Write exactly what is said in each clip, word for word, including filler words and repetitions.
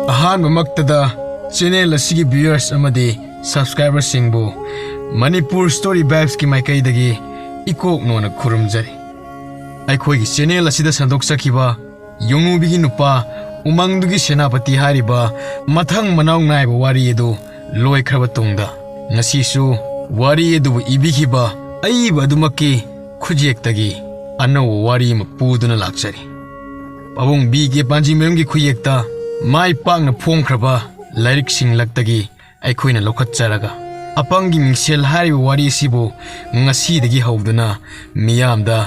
ꯑꯍꯥꯟꯕꯃꯛꯇꯗ channel ꯑꯁꯤꯒꯤ viewers ꯑꯃꯗꯤ subscriberꯁꯤꯡꯕꯨ Manipur Story Vibesꯀꯤ ꯃꯥꯏꯀꯩꯗꯒꯤ ꯏꯀꯣꯛꯅꯣꯅ ꯈꯨꯔꯨꯝꯖꯔꯤ꯫ ꯑꯩꯈꯣꯏꯒꯤ channel ꯑꯁꯤꯗ ꯁꯟꯗꯣꯛꯆꯈꯤꯕ ꯌꯣꯡꯅꯨꯕꯤꯒꯤ ꯅꯨꯄꯥ ꯎꯃꯪꯗꯨꯒꯤ ꯁꯦꯅꯥꯄꯇꯤ ꯍꯥꯏꯔꯤꯕ ꯃꯊꯪ ꯃꯅꯥꯎ ꯅꯥꯏꯕ ꯋꯥꯔꯤ ꯑꯗꯨ ꯂꯣꯏꯈ꯭ꯔꯕ ꯇꯨꯡꯗ, ꯉꯁꯤꯁꯨ ꯋꯥꯔꯤ ꯑꯗꯨꯕꯨ ꯏꯕꯤꯈꯤꯕ ꯑꯏꯕ ꯑꯗꯨꯃꯛꯀꯤ ꯈꯨꯠꯌꯦꯛꯇꯒꯤ ꯑꯅꯧꯕ ꯋꯥꯔꯤ ꯑꯃ ꯄꯨꯗꯨꯅ ꯂꯥꯛꯆꯔꯤ꯫ ꯄꯥꯕꯨꯡ ꯕꯤ ꯀꯦ ꯄꯥꯟꯖꯤꯃꯌꯨꯝꯒꯤ ꯈꯨꯠꯌꯦꯛꯇ ꯃꯥꯏ ꯄꯥꯛꯅ ꯐꯣꯡꯈ꯭ꯔꯕ ꯂꯥꯏꯔꯤꯛꯁꯤꯡ ꯂꯛꯇꯒꯤ ꯑꯩꯈꯣꯏꯅ ꯂꯧꯈꯠꯆꯔꯒ, ꯑꯄꯪꯒꯤ ꯃꯤꯡꯁꯦꯜ ꯍꯥꯏꯔꯤꯕ ꯋꯥꯔꯤ ꯑꯁꯤꯕꯨ ꯉꯁꯤꯗꯒꯤ ꯍꯧꯗꯨꯅ ꯃꯤꯌꯥꯝꯗ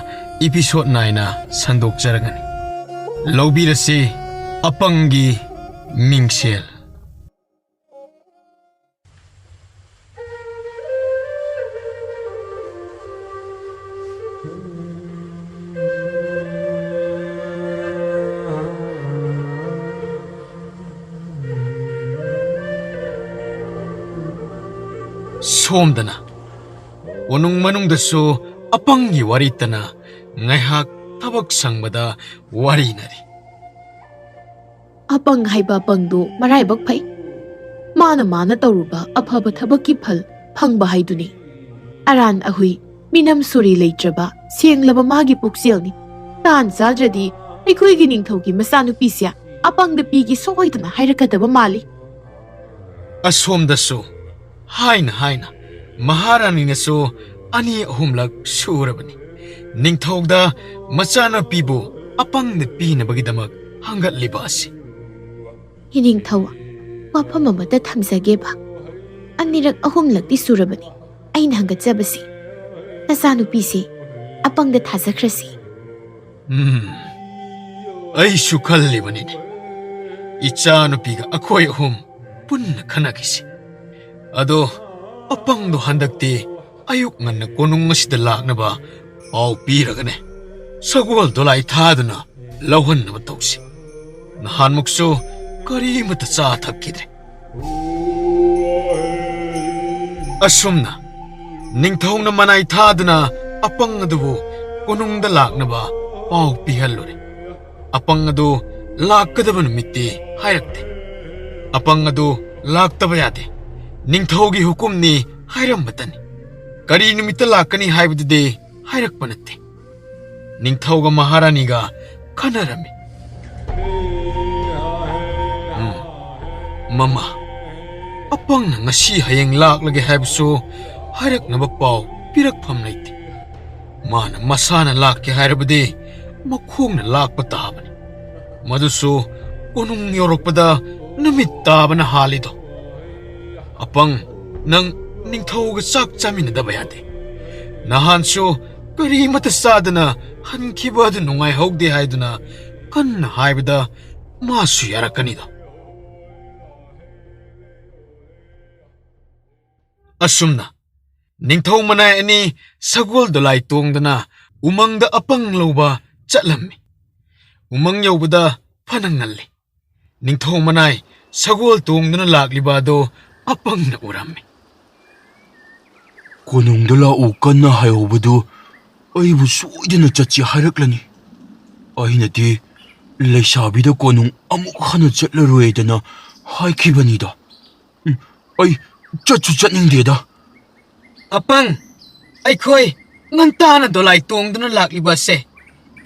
episode ꯅꯥꯏꯅ ꯁꯟꯗꯣꯛꯆꯔꯒꯅꯤ꯫ ꯂꯧꯕꯤꯔꯁꯤ ꯑꯄꯪꯒꯤ ꯃꯤꯡꯁꯦꯜ꯫ ꯁꯣꯝꯗꯅ ꯀꯣꯅꯨꯡ ꯃꯅꯨꯡꯗꯁꯨ ꯑꯄꯪꯒꯤ ꯋꯥꯔꯤꯇꯅ ꯉꯥꯏꯍꯥꯛ ꯊꯕꯛ ꯁꯪꯕꯗ ꯋꯥꯔꯤꯅꯔꯤ꯫ ꯑꯄꯪ ꯍꯥꯏꯕ ꯑꯄꯪꯗꯨ ꯃꯔꯥꯏꯕꯛ ꯐꯩ꯫ ꯃꯥꯅ ꯃꯥꯅ ꯇꯧꯔꯨꯕ ꯑꯐꯕ ꯊꯕꯛꯀꯤ ꯐꯜ ꯐꯪꯕ ꯍꯥꯏꯗꯨꯅꯤ꯫ ꯑꯔꯥꯟ ꯑꯍꯨꯏ, ꯃꯤꯅꯝ ꯁꯣꯔꯤ ꯂꯩꯇ꯭ꯔꯕ ꯁꯦꯡꯂꯕ ꯃꯥꯒꯤ ꯄꯨꯛꯆꯦꯜꯅꯤ꯫ ꯇꯥꯟ ꯆꯥꯗ꯭ꯔꯗꯤ ꯑꯩꯈꯣꯏꯒꯤ ꯅꯤꯡꯊꯧꯒꯤ ꯃꯆꯥꯅꯨꯄꯤꯁꯦ ꯑꯄꯪꯗ ꯄꯤꯒꯦ ꯁꯣꯏꯗꯅ ꯍꯥꯏꯔꯛꯀꯗꯕ ꯃꯥꯜꯂꯤ꯫ ꯑꯁꯣꯝꯗꯁꯨ ꯍꯥꯏꯅ ꯍꯥꯏꯅ ꯃꯍꯥꯔꯥꯅꯤꯅꯁꯨ ꯑꯅꯤ ꯑꯍꯨꯝꯂꯛ ꯁꯨꯔꯕꯅꯤ ꯅꯤꯡꯊꯧꯗ ꯃꯆꯥꯅꯨꯄꯤꯕꯨ ꯑꯄꯪꯗ ꯄꯤꯅꯕꯒꯤꯗꯃꯛ ꯍꯪꯒꯠꯂꯤꯕ ꯑꯁꯤ꯫ ꯏꯅꯤꯡꯊꯧ, ꯋꯥꯐꯝ ꯑꯃꯇ ꯊꯝꯖꯒꯦꯕ꯫ ꯑꯅꯤꯔꯛ ꯑꯍꯨꯝꯂꯛꯇꯤ ꯁꯨꯔꯕꯅꯤ ꯑꯩꯅ ꯍꯪꯒꯠꯆꯕꯁꯤ꯫ ꯅꯆꯥꯅꯨꯄꯤꯁꯤ ꯑꯄꯪꯗ ꯊꯥꯖꯈ꯭ꯔꯁꯤ꯫ ꯎꯝ, ꯑꯩꯁꯨ ꯈꯜꯂꯤꯕꯅꯤꯅꯦ, ꯏꯆꯥꯅꯨꯄꯤꯒ ꯑꯩꯈꯣꯏ ꯑꯍꯨꯝ ꯄꯨꯟꯅ ꯈꯟꯅꯈꯤꯁꯤ꯫ ꯑꯗꯣ ꯑꯄꯪꯗꯣ ꯍꯟꯗꯛꯇꯤ ꯑꯌꯨꯛ ꯉꯟꯅ ꯀꯣꯅꯨꯡ ꯑꯁꯤꯗ ꯂꯥꯛꯅꯕ ꯄꯥꯎ ꯄꯤꯔꯒꯅꯦ, ꯁꯒꯣꯜ ꯗꯣꯂꯥꯏ ꯊꯥꯗꯨꯅ ꯂꯧꯍꯟꯅꯕ ꯇꯧꯁꯤ꯫ ꯅꯍꯥꯟꯃꯨꯛꯁꯨ ꯀꯔꯤꯃꯠꯇ ꯆꯥ ꯊꯛꯈꯤꯗ꯭ꯔꯦ꯫ ꯑꯁꯨꯝꯅ ꯅꯤꯡꯊꯧꯅ ꯃꯅꯥꯏ ꯊꯥꯗꯨꯅ ꯑꯄꯪ ꯑꯗꯨꯕꯨ ꯀꯣꯅꯨꯡꯗ ꯂꯥꯛꯅꯕ ꯄꯥꯎ ꯄꯤꯍꯜꯂꯨꯔꯦ꯫ ꯑꯄꯪ ꯑꯗꯨ ꯂꯥꯛꯀꯗꯕ ꯅꯨꯃꯤꯠꯇꯤ ꯍꯥꯏꯔꯛꯇꯦ꯫ ꯑꯄꯪ ꯑꯗꯨ ꯂꯥꯛꯇꯕ ꯌꯥꯗꯦ꯫ ꯅꯤꯡꯊꯧꯒꯤ ꯍꯨꯀꯨꯝꯅꯤ ꯍꯥꯏꯔꯝꯕꯇꯅꯤ꯫ ꯀꯔꯤ ꯅꯨꯃꯤꯠꯇ ꯂꯥꯛꯀꯅꯤ ꯍꯥꯏꯕꯗꯨꯗꯤ ꯍꯥꯏꯔꯛꯄ ꯅꯠꯇꯦ꯫ ꯅꯤꯡꯊꯧꯒ ꯃꯍꯥꯔꯥꯅꯤꯒ ꯈꯟꯅꯔꯝꯃꯤ꯫ ꯎꯝ, ꯃꯃꯥ, ꯑꯄꯪꯅ ꯉꯁꯤ ꯍꯌꯦꯡ ꯂꯥꯛꯂꯒꯦ ꯍꯥꯏꯕꯁꯨ ꯍꯥꯏꯔꯛꯅꯕ ꯄꯥꯎ ꯄꯤꯔꯛꯐꯝ ꯂꯩꯇꯦ꯫ ꯃꯥꯅ ꯃꯁꯥꯅ ꯂꯥꯛꯀꯦ ꯍꯥꯏꯔꯕꯗꯤ ꯃꯈꯣꯡꯅ ꯂꯥꯛꯄ ꯇꯥꯕꯅꯤ꯫ ꯃꯗꯨꯁꯨ ꯀꯣꯅꯨꯡ ꯌꯧꯔꯛꯄꯗ ꯅꯨꯃꯤꯠ ꯇꯥꯕꯅ ꯍꯥꯜꯂꯤꯗꯣ꯫ ꯑꯄꯪ, ꯅꯪ ꯅꯤꯡꯊꯧꯒ ꯆꯥꯛ ꯆꯥꯃꯤꯟꯅꯗꯕ ꯌꯥꯗꯦ꯫ ꯅꯍꯥꯟꯁꯨ ꯀꯔꯤꯃꯠꯇ ꯆꯥꯗꯅ ꯍꯟꯈꯤꯕ ꯑꯗꯨ ꯅꯨꯡꯉꯥꯏꯍꯧꯗꯦ ꯍꯥꯏꯗꯨꯅ ꯀꯟꯅ ꯍꯥꯏꯕꯗ ꯃꯥꯁꯨ ꯌꯥꯔꯛꯀꯅꯤꯗꯣ꯫ ꯑꯁꯨꯝꯅ ꯅꯤꯡꯊꯧ ꯃꯅꯥꯏ ꯑꯅꯤ ꯁꯒꯣꯜ ꯗꯣꯂꯥꯏ ꯇꯣꯡꯗꯅ ꯎꯃꯪꯗ ꯑꯄꯪ ꯂꯧꯕ ꯆꯠꯂꯝꯃꯤ꯫ ꯎꯃꯪ ꯌꯧꯕꯗ ꯐꯅ ꯉꯜꯂꯤ꯫ ꯅꯤꯡꯊꯧ ꯃꯅꯥꯏ ꯁꯒꯣꯜ ꯇꯣꯡꯗꯨꯅ ꯂꯥꯛꯂꯤꯕ ꯑꯗꯨ ꯑꯄꯪꯅ ꯎꯔꯝꯃꯤ꯫ "ꯀꯣꯅꯨꯡꯗ ꯂꯥꯛꯎ" ꯀꯟꯅ ꯍꯥꯏꯍꯧꯕꯗꯨ ꯑꯩꯕꯨ ꯁꯣꯏꯗꯅ ꯆꯠꯁꯤ ꯍꯥꯏꯔꯛꯂꯅꯤ꯫ ꯑꯩꯅꯗꯤ ꯂꯩꯁꯥꯕꯤꯗ ꯀꯣꯅꯨꯡ ꯑꯃꯨꯛ ꯍꯟꯅ ꯆꯠꯂꯔꯣꯏꯗꯅ ꯍꯥꯏꯈꯤꯕꯅꯤꯗ꯫ ꯎꯝ, ꯑꯩ ꯆꯠꯁꯨ ꯆꯠꯅꯤꯡꯗꯦꯗ꯫ ꯑꯄꯪ, ꯑꯩꯈꯣꯏ ꯉꯟꯇꯥꯅ ꯗꯣꯂꯥꯏ ꯇꯣꯡꯗꯨꯅ ꯂꯥꯛꯂꯤꯕ ꯑꯁꯦ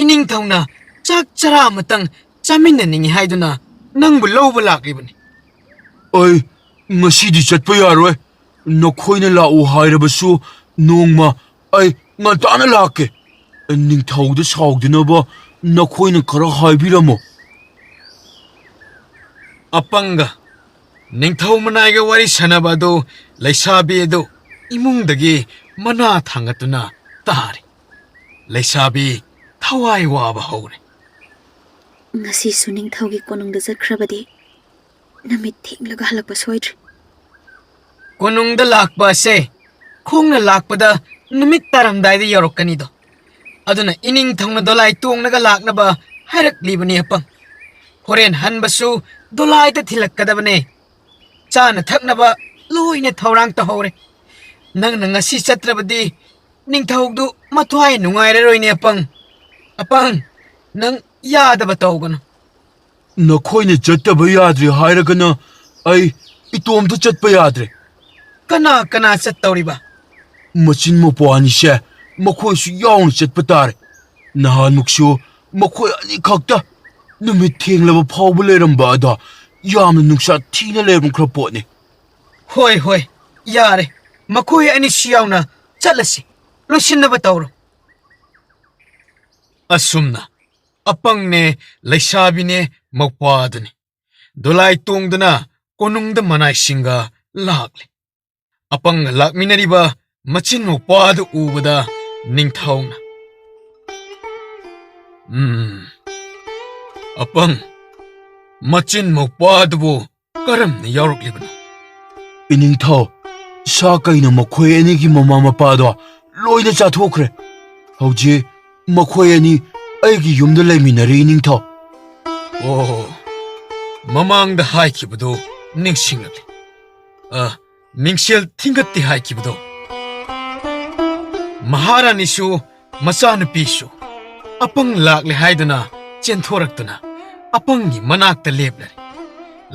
ꯏꯅꯤꯡꯊꯧꯅ ꯆꯥꯛ ꯆꯔꯥ ꯑꯃꯇꯪ ꯆꯥꯃꯤꯟꯅꯅꯤꯡꯏ ꯍꯥꯏꯗꯨꯅ ꯅꯪꯕꯨ ꯂꯧꯕ ꯂꯥꯛꯂꯤꯕꯅꯤ꯫ ꯑꯩ ꯉꯁꯤꯗꯤ ꯆꯠꯄ ꯌꯥꯔꯣꯏ꯫ ꯅꯈꯣꯏꯅ ꯂꯥꯛꯎ ꯍꯥꯏꯔꯕꯁꯨ ꯅꯣꯡꯃ ꯑꯩ ꯉꯟꯇꯥꯅ ꯂꯥꯛꯀꯦ꯫ ꯅꯤꯡꯊꯧꯗ ꯁꯥꯎꯗꯅꯕ ꯅꯈꯣꯏꯅ ꯈꯔ ꯍꯥꯏꯕꯤꯔꯝꯃꯣ꯫ ꯑꯄꯪꯒ ꯅꯤꯡꯊꯧ ꯃꯅꯥꯏꯒ ꯋꯥꯔꯤ ꯁꯥꯟꯅꯕ ꯑꯗꯨ ꯂꯩꯁꯥꯕꯤ ꯑꯗꯨ ꯏꯃꯨꯡꯗꯒꯤ ꯃꯅꯥ ꯊꯥꯡꯒꯠꯇꯨꯅ ꯇꯥꯔꯤ꯫ ꯂꯩꯁꯥꯕꯤ ꯊꯋꯥꯏ ꯋꯥꯕ ꯍꯧꯔꯦ꯫ "ꯉꯁꯤꯁꯨ ꯅꯤꯡꯊꯧꯒꯤ ꯀꯣꯅꯨꯡꯗ ꯆꯠꯈ꯭ꯔꯕꯗꯤ ꯅꯨꯃꯤꯠ ꯊꯦꯡꯂꯒ ꯍꯜꯂꯛꯄ ꯁꯣꯏꯗ꯭ꯔꯦ꯫" ꯀꯣꯅꯨꯡꯗ ꯂꯥꯛꯄ ꯑꯁꯦ ꯈꯣꯡꯅ ꯂꯥꯛꯄꯗ ꯅꯨꯃꯤꯠ ꯇꯥꯔꯝꯗꯥꯏꯗ ꯌꯧꯔꯛꯀꯅꯤꯗꯣ꯫ ꯑꯗꯨꯅ ꯏꯅꯤꯡꯊꯧꯅ ꯗꯣꯂꯥꯏ ꯇꯣꯡꯂꯒ ꯂꯥꯛꯅꯕ ꯍꯥꯏꯔꯛꯂꯤꯕꯅꯤ ꯑꯄꯪ꯫ ꯍꯣꯔꯦꯟ ꯍꯟꯕꯁꯨ ꯗꯣꯂꯥꯏꯗ ꯊꯤꯜꯂꯛꯀꯗꯕꯅꯦ꯫ ꯆꯥꯅ ꯊꯛꯅꯕ ꯂꯣꯏꯅ ꯊꯧꯔꯥꯡ ꯇꯧꯍꯧꯔꯦ꯫ ꯅꯪꯅ ꯉꯁꯤ ꯆꯠꯇ꯭ꯔꯕꯗꯤ ꯅꯤꯡꯊꯧꯗꯨ ꯃꯊ꯭ꯋꯥꯏ ꯅꯨꯡꯉꯥꯏꯔꯔꯣꯏꯅꯦ ꯑꯄꯪ꯫ ꯑꯄꯪ, ꯅꯪ ꯌꯥꯗꯕ ꯇꯧꯒꯅꯨ꯫ ꯅꯈꯣꯏꯅ ꯆꯠꯇꯕ ꯌꯥꯗ꯭ꯔꯦ ꯍꯥꯏꯔꯒꯅ ꯑꯩ ꯏꯇꯣꯝꯇ ꯆꯠꯄ ꯌꯥꯗ꯭ꯔꯦ꯫ ꯀꯅꯥ ꯀꯅꯥ ꯆꯠꯇꯧꯔꯤꯕ? ꯃꯆꯤꯟ ꯃꯧꯄ꯭ꯋꯥ ꯑꯅꯤꯁꯦ ꯃꯈꯣꯏꯁꯨ ꯌꯥꯎꯅ ꯆꯠꯄ ꯇꯥꯔꯦ꯫ ꯅꯍꯥꯟꯃꯨꯛꯁꯨ ꯃꯈꯣꯏ ꯑꯅꯤꯈꯛꯇ ꯅꯨꯃꯤꯠ ꯊꯦꯡꯂꯕ ꯐꯥꯎꯕ ꯂꯩꯔꯝꯕ ꯑꯗꯣ ꯌꯥꯝꯅ ꯅꯨꯡꯁꯥ ꯊꯤꯅ ꯂꯩꯔꯝꯈ꯭ꯔ ꯄꯣꯠꯅꯤ꯫ ꯍꯣꯏ, ꯍꯣꯏ, ꯌꯥꯔꯦ꯫ ꯃꯈꯣꯏ ꯑꯅꯤꯁꯤ ꯌꯥꯎꯅ ꯆꯠꯂꯁꯤ꯫ ꯂꯣꯏꯁꯤꯟꯅꯕ ꯇꯧꯔꯣ꯫ ꯑꯁꯨꯝꯅ ꯑꯄꯪꯅꯦ, ꯂꯩꯁꯥꯕꯤꯅꯦ, ꯃꯧꯄ꯭ꯋꯥꯗꯨꯅꯤ꯫ ꯗꯣꯂꯥꯏ ꯇꯣꯡꯗꯨꯅ ꯀꯣꯅꯨꯡꯗ ꯃꯅꯥꯏꯁꯤꯡꯒ ꯂꯥꯛꯂꯦ꯫ ꯑꯄꯪꯒ ꯂꯥꯛꯃꯤꯟꯅꯔꯤꯕ ꯃꯆꯤꯟ ꯃꯧꯄ꯭ꯋꯥꯗꯨ ꯎꯕꯗ ꯅꯤꯡꯊꯧꯅ, "ꯎꯝ, ꯑꯄꯪ, ꯃꯆꯤꯟ ꯃꯧꯄ꯭ꯋꯥꯗꯨꯕꯨ ꯀꯔꯝꯅ ꯌꯥꯎꯔꯛꯂꯤꯕꯅꯣ?" "ꯏꯅꯤꯡꯊꯧ, ꯁꯥ ꯀꯩꯅ ꯃꯈꯣꯏ ꯑꯅꯤꯒꯤ ꯃꯃꯥ ꯃꯄꯥꯗꯣ ꯂꯣꯏꯅ ꯆꯥꯊꯣꯛꯈ꯭ꯔꯦ꯫ ꯍꯧꯖꯤꯛ ꯃꯈꯣꯏ ꯑꯅꯤ ꯑꯩꯒꯤ ꯌꯨꯝꯗ ꯂꯩꯃꯤꯟꯅꯔꯤ, ꯏꯅꯤꯡꯊꯧ꯫" "ꯑꯣ, ꯃꯃꯥꯡꯗ ꯍꯥꯏꯈꯤꯕꯗꯨ ꯅꯤꯡꯁꯤꯡꯂꯛꯂꯦ꯫ ꯑ, ꯃꯤꯡꯁꯦꯜ ꯊꯤꯡꯒꯠꯇꯦ ꯍꯥꯏꯈꯤꯕꯗꯣ꯫" ꯃꯍꯥꯔꯥꯅꯤꯁꯨ ꯃꯆꯥꯅꯨꯄꯤꯁꯨ ꯑꯄꯪ ꯂꯥꯛꯂꯦ ꯍꯥꯏꯗꯨꯅ ꯆꯦꯟꯊꯣꯔꯛꯇꯨꯅ ꯑꯄꯪꯒꯤ ꯃꯅꯥꯛꯇ ꯂꯦꯞꯂꯔꯦ꯫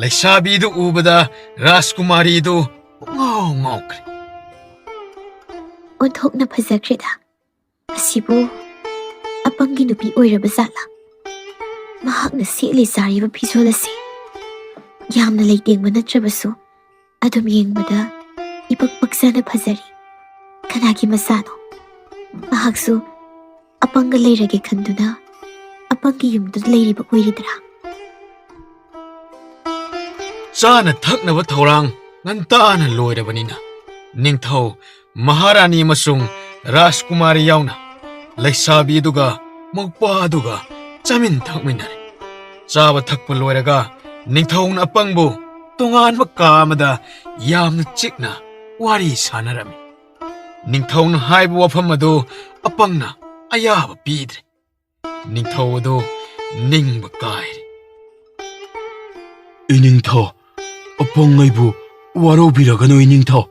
ꯂꯩꯁꯥꯕꯤꯗꯨ ꯎꯕꯗ ꯔꯥꯖꯀꯨꯃꯥꯔꯤꯗꯨ ꯄꯨꯡꯉꯥꯎ ꯉꯥꯎꯈ꯭ꯔꯦ꯫ "ꯑꯣꯟꯊꯣꯛꯅ ꯐꯖꯈ꯭ꯔꯦꯗ꯫ ꯑꯁꯤꯕꯨ ꯑꯄꯪꯒꯤ ꯅꯨꯄꯤ ꯑꯣꯏꯔꯕ ꯖꯥꯠꯂꯥ? ꯃꯍꯥꯛꯅ ꯁꯦꯠꯂꯤ ꯆꯥꯔꯤꯕ ꯐꯤꯖꯣꯜ ꯑꯁꯤ ꯌꯥꯝꯅ ꯂꯩꯇꯦꯡꯕ ꯅꯠꯇ꯭ꯔꯕꯁꯨ ꯑꯗꯨꯝ ꯌꯦꯡꯕꯗ ꯏꯄꯛ ꯄꯛꯆꯅ ꯐꯖꯔꯤ꯫ ꯀꯅꯥꯒꯤ ꯃꯆꯥꯅꯣ? ꯃꯍꯥꯛꯁꯨ ꯑꯄꯪꯒ ꯂꯩꯔꯒꯦ ꯈꯟꯗꯨꯅ ꯑꯄꯪꯒꯤ ꯌꯨꯝꯗꯨꯗ ꯂꯩꯔꯤꯕ ꯑꯣꯏꯔꯤꯗ꯭ꯔꯥ?" ꯆꯥꯅ ꯊꯛꯅꯕ ꯊꯧꯔꯥꯡ ꯉꯟꯇꯥꯅ ꯂꯣꯏꯔꯕꯅꯤꯅ ꯅꯤꯡꯊꯧ, ꯃꯍꯥꯔꯥꯅꯤ ꯑꯃꯁꯨꯡ ꯔꯥꯖꯀꯨꯃꯥꯔꯤ ꯌꯥꯎꯅ ꯂꯩꯁꯥꯕꯤ ꯑꯗꯨꯒ ꯃꯧꯄ꯭ꯋꯥ ꯑꯗꯨꯒ ꯆꯥꯃꯤꯟ ꯊꯛꯃꯤꯟꯅꯔꯦ꯫ ꯆꯥꯕ ꯊꯛꯄ ꯂꯣꯏꯔꯒ ꯅꯤꯡꯊꯧꯅ ꯑꯄꯪꯕꯨ ꯇꯣꯉꯥꯟꯕ ꯀꯥ ꯑꯃꯗ ꯌꯥꯝꯅ ꯆꯤꯛꯅ ꯋꯥꯔꯤ ꯁꯥꯟꯅꯔꯝꯃꯤ꯫ ꯅꯤꯡꯊꯧꯅ ꯍꯥꯏꯕ ꯋꯥꯐꯝ ꯑꯗꯨ ꯑꯄꯪꯅ ꯑꯌꯥꯕ ꯄꯤꯗ꯭ꯔꯦ꯫ ꯅꯤꯡꯊꯧ ꯑꯗꯨ ꯅꯤꯡꯕ ꯀꯥꯏꯔꯦ꯫ "ꯏꯅꯤꯡꯊꯧ, ꯑꯄꯪ ꯑꯩꯕꯨ ꯋꯥꯔꯧꯕꯤꯔꯒꯅꯨ, ꯏꯅꯤꯡꯊꯧ꯫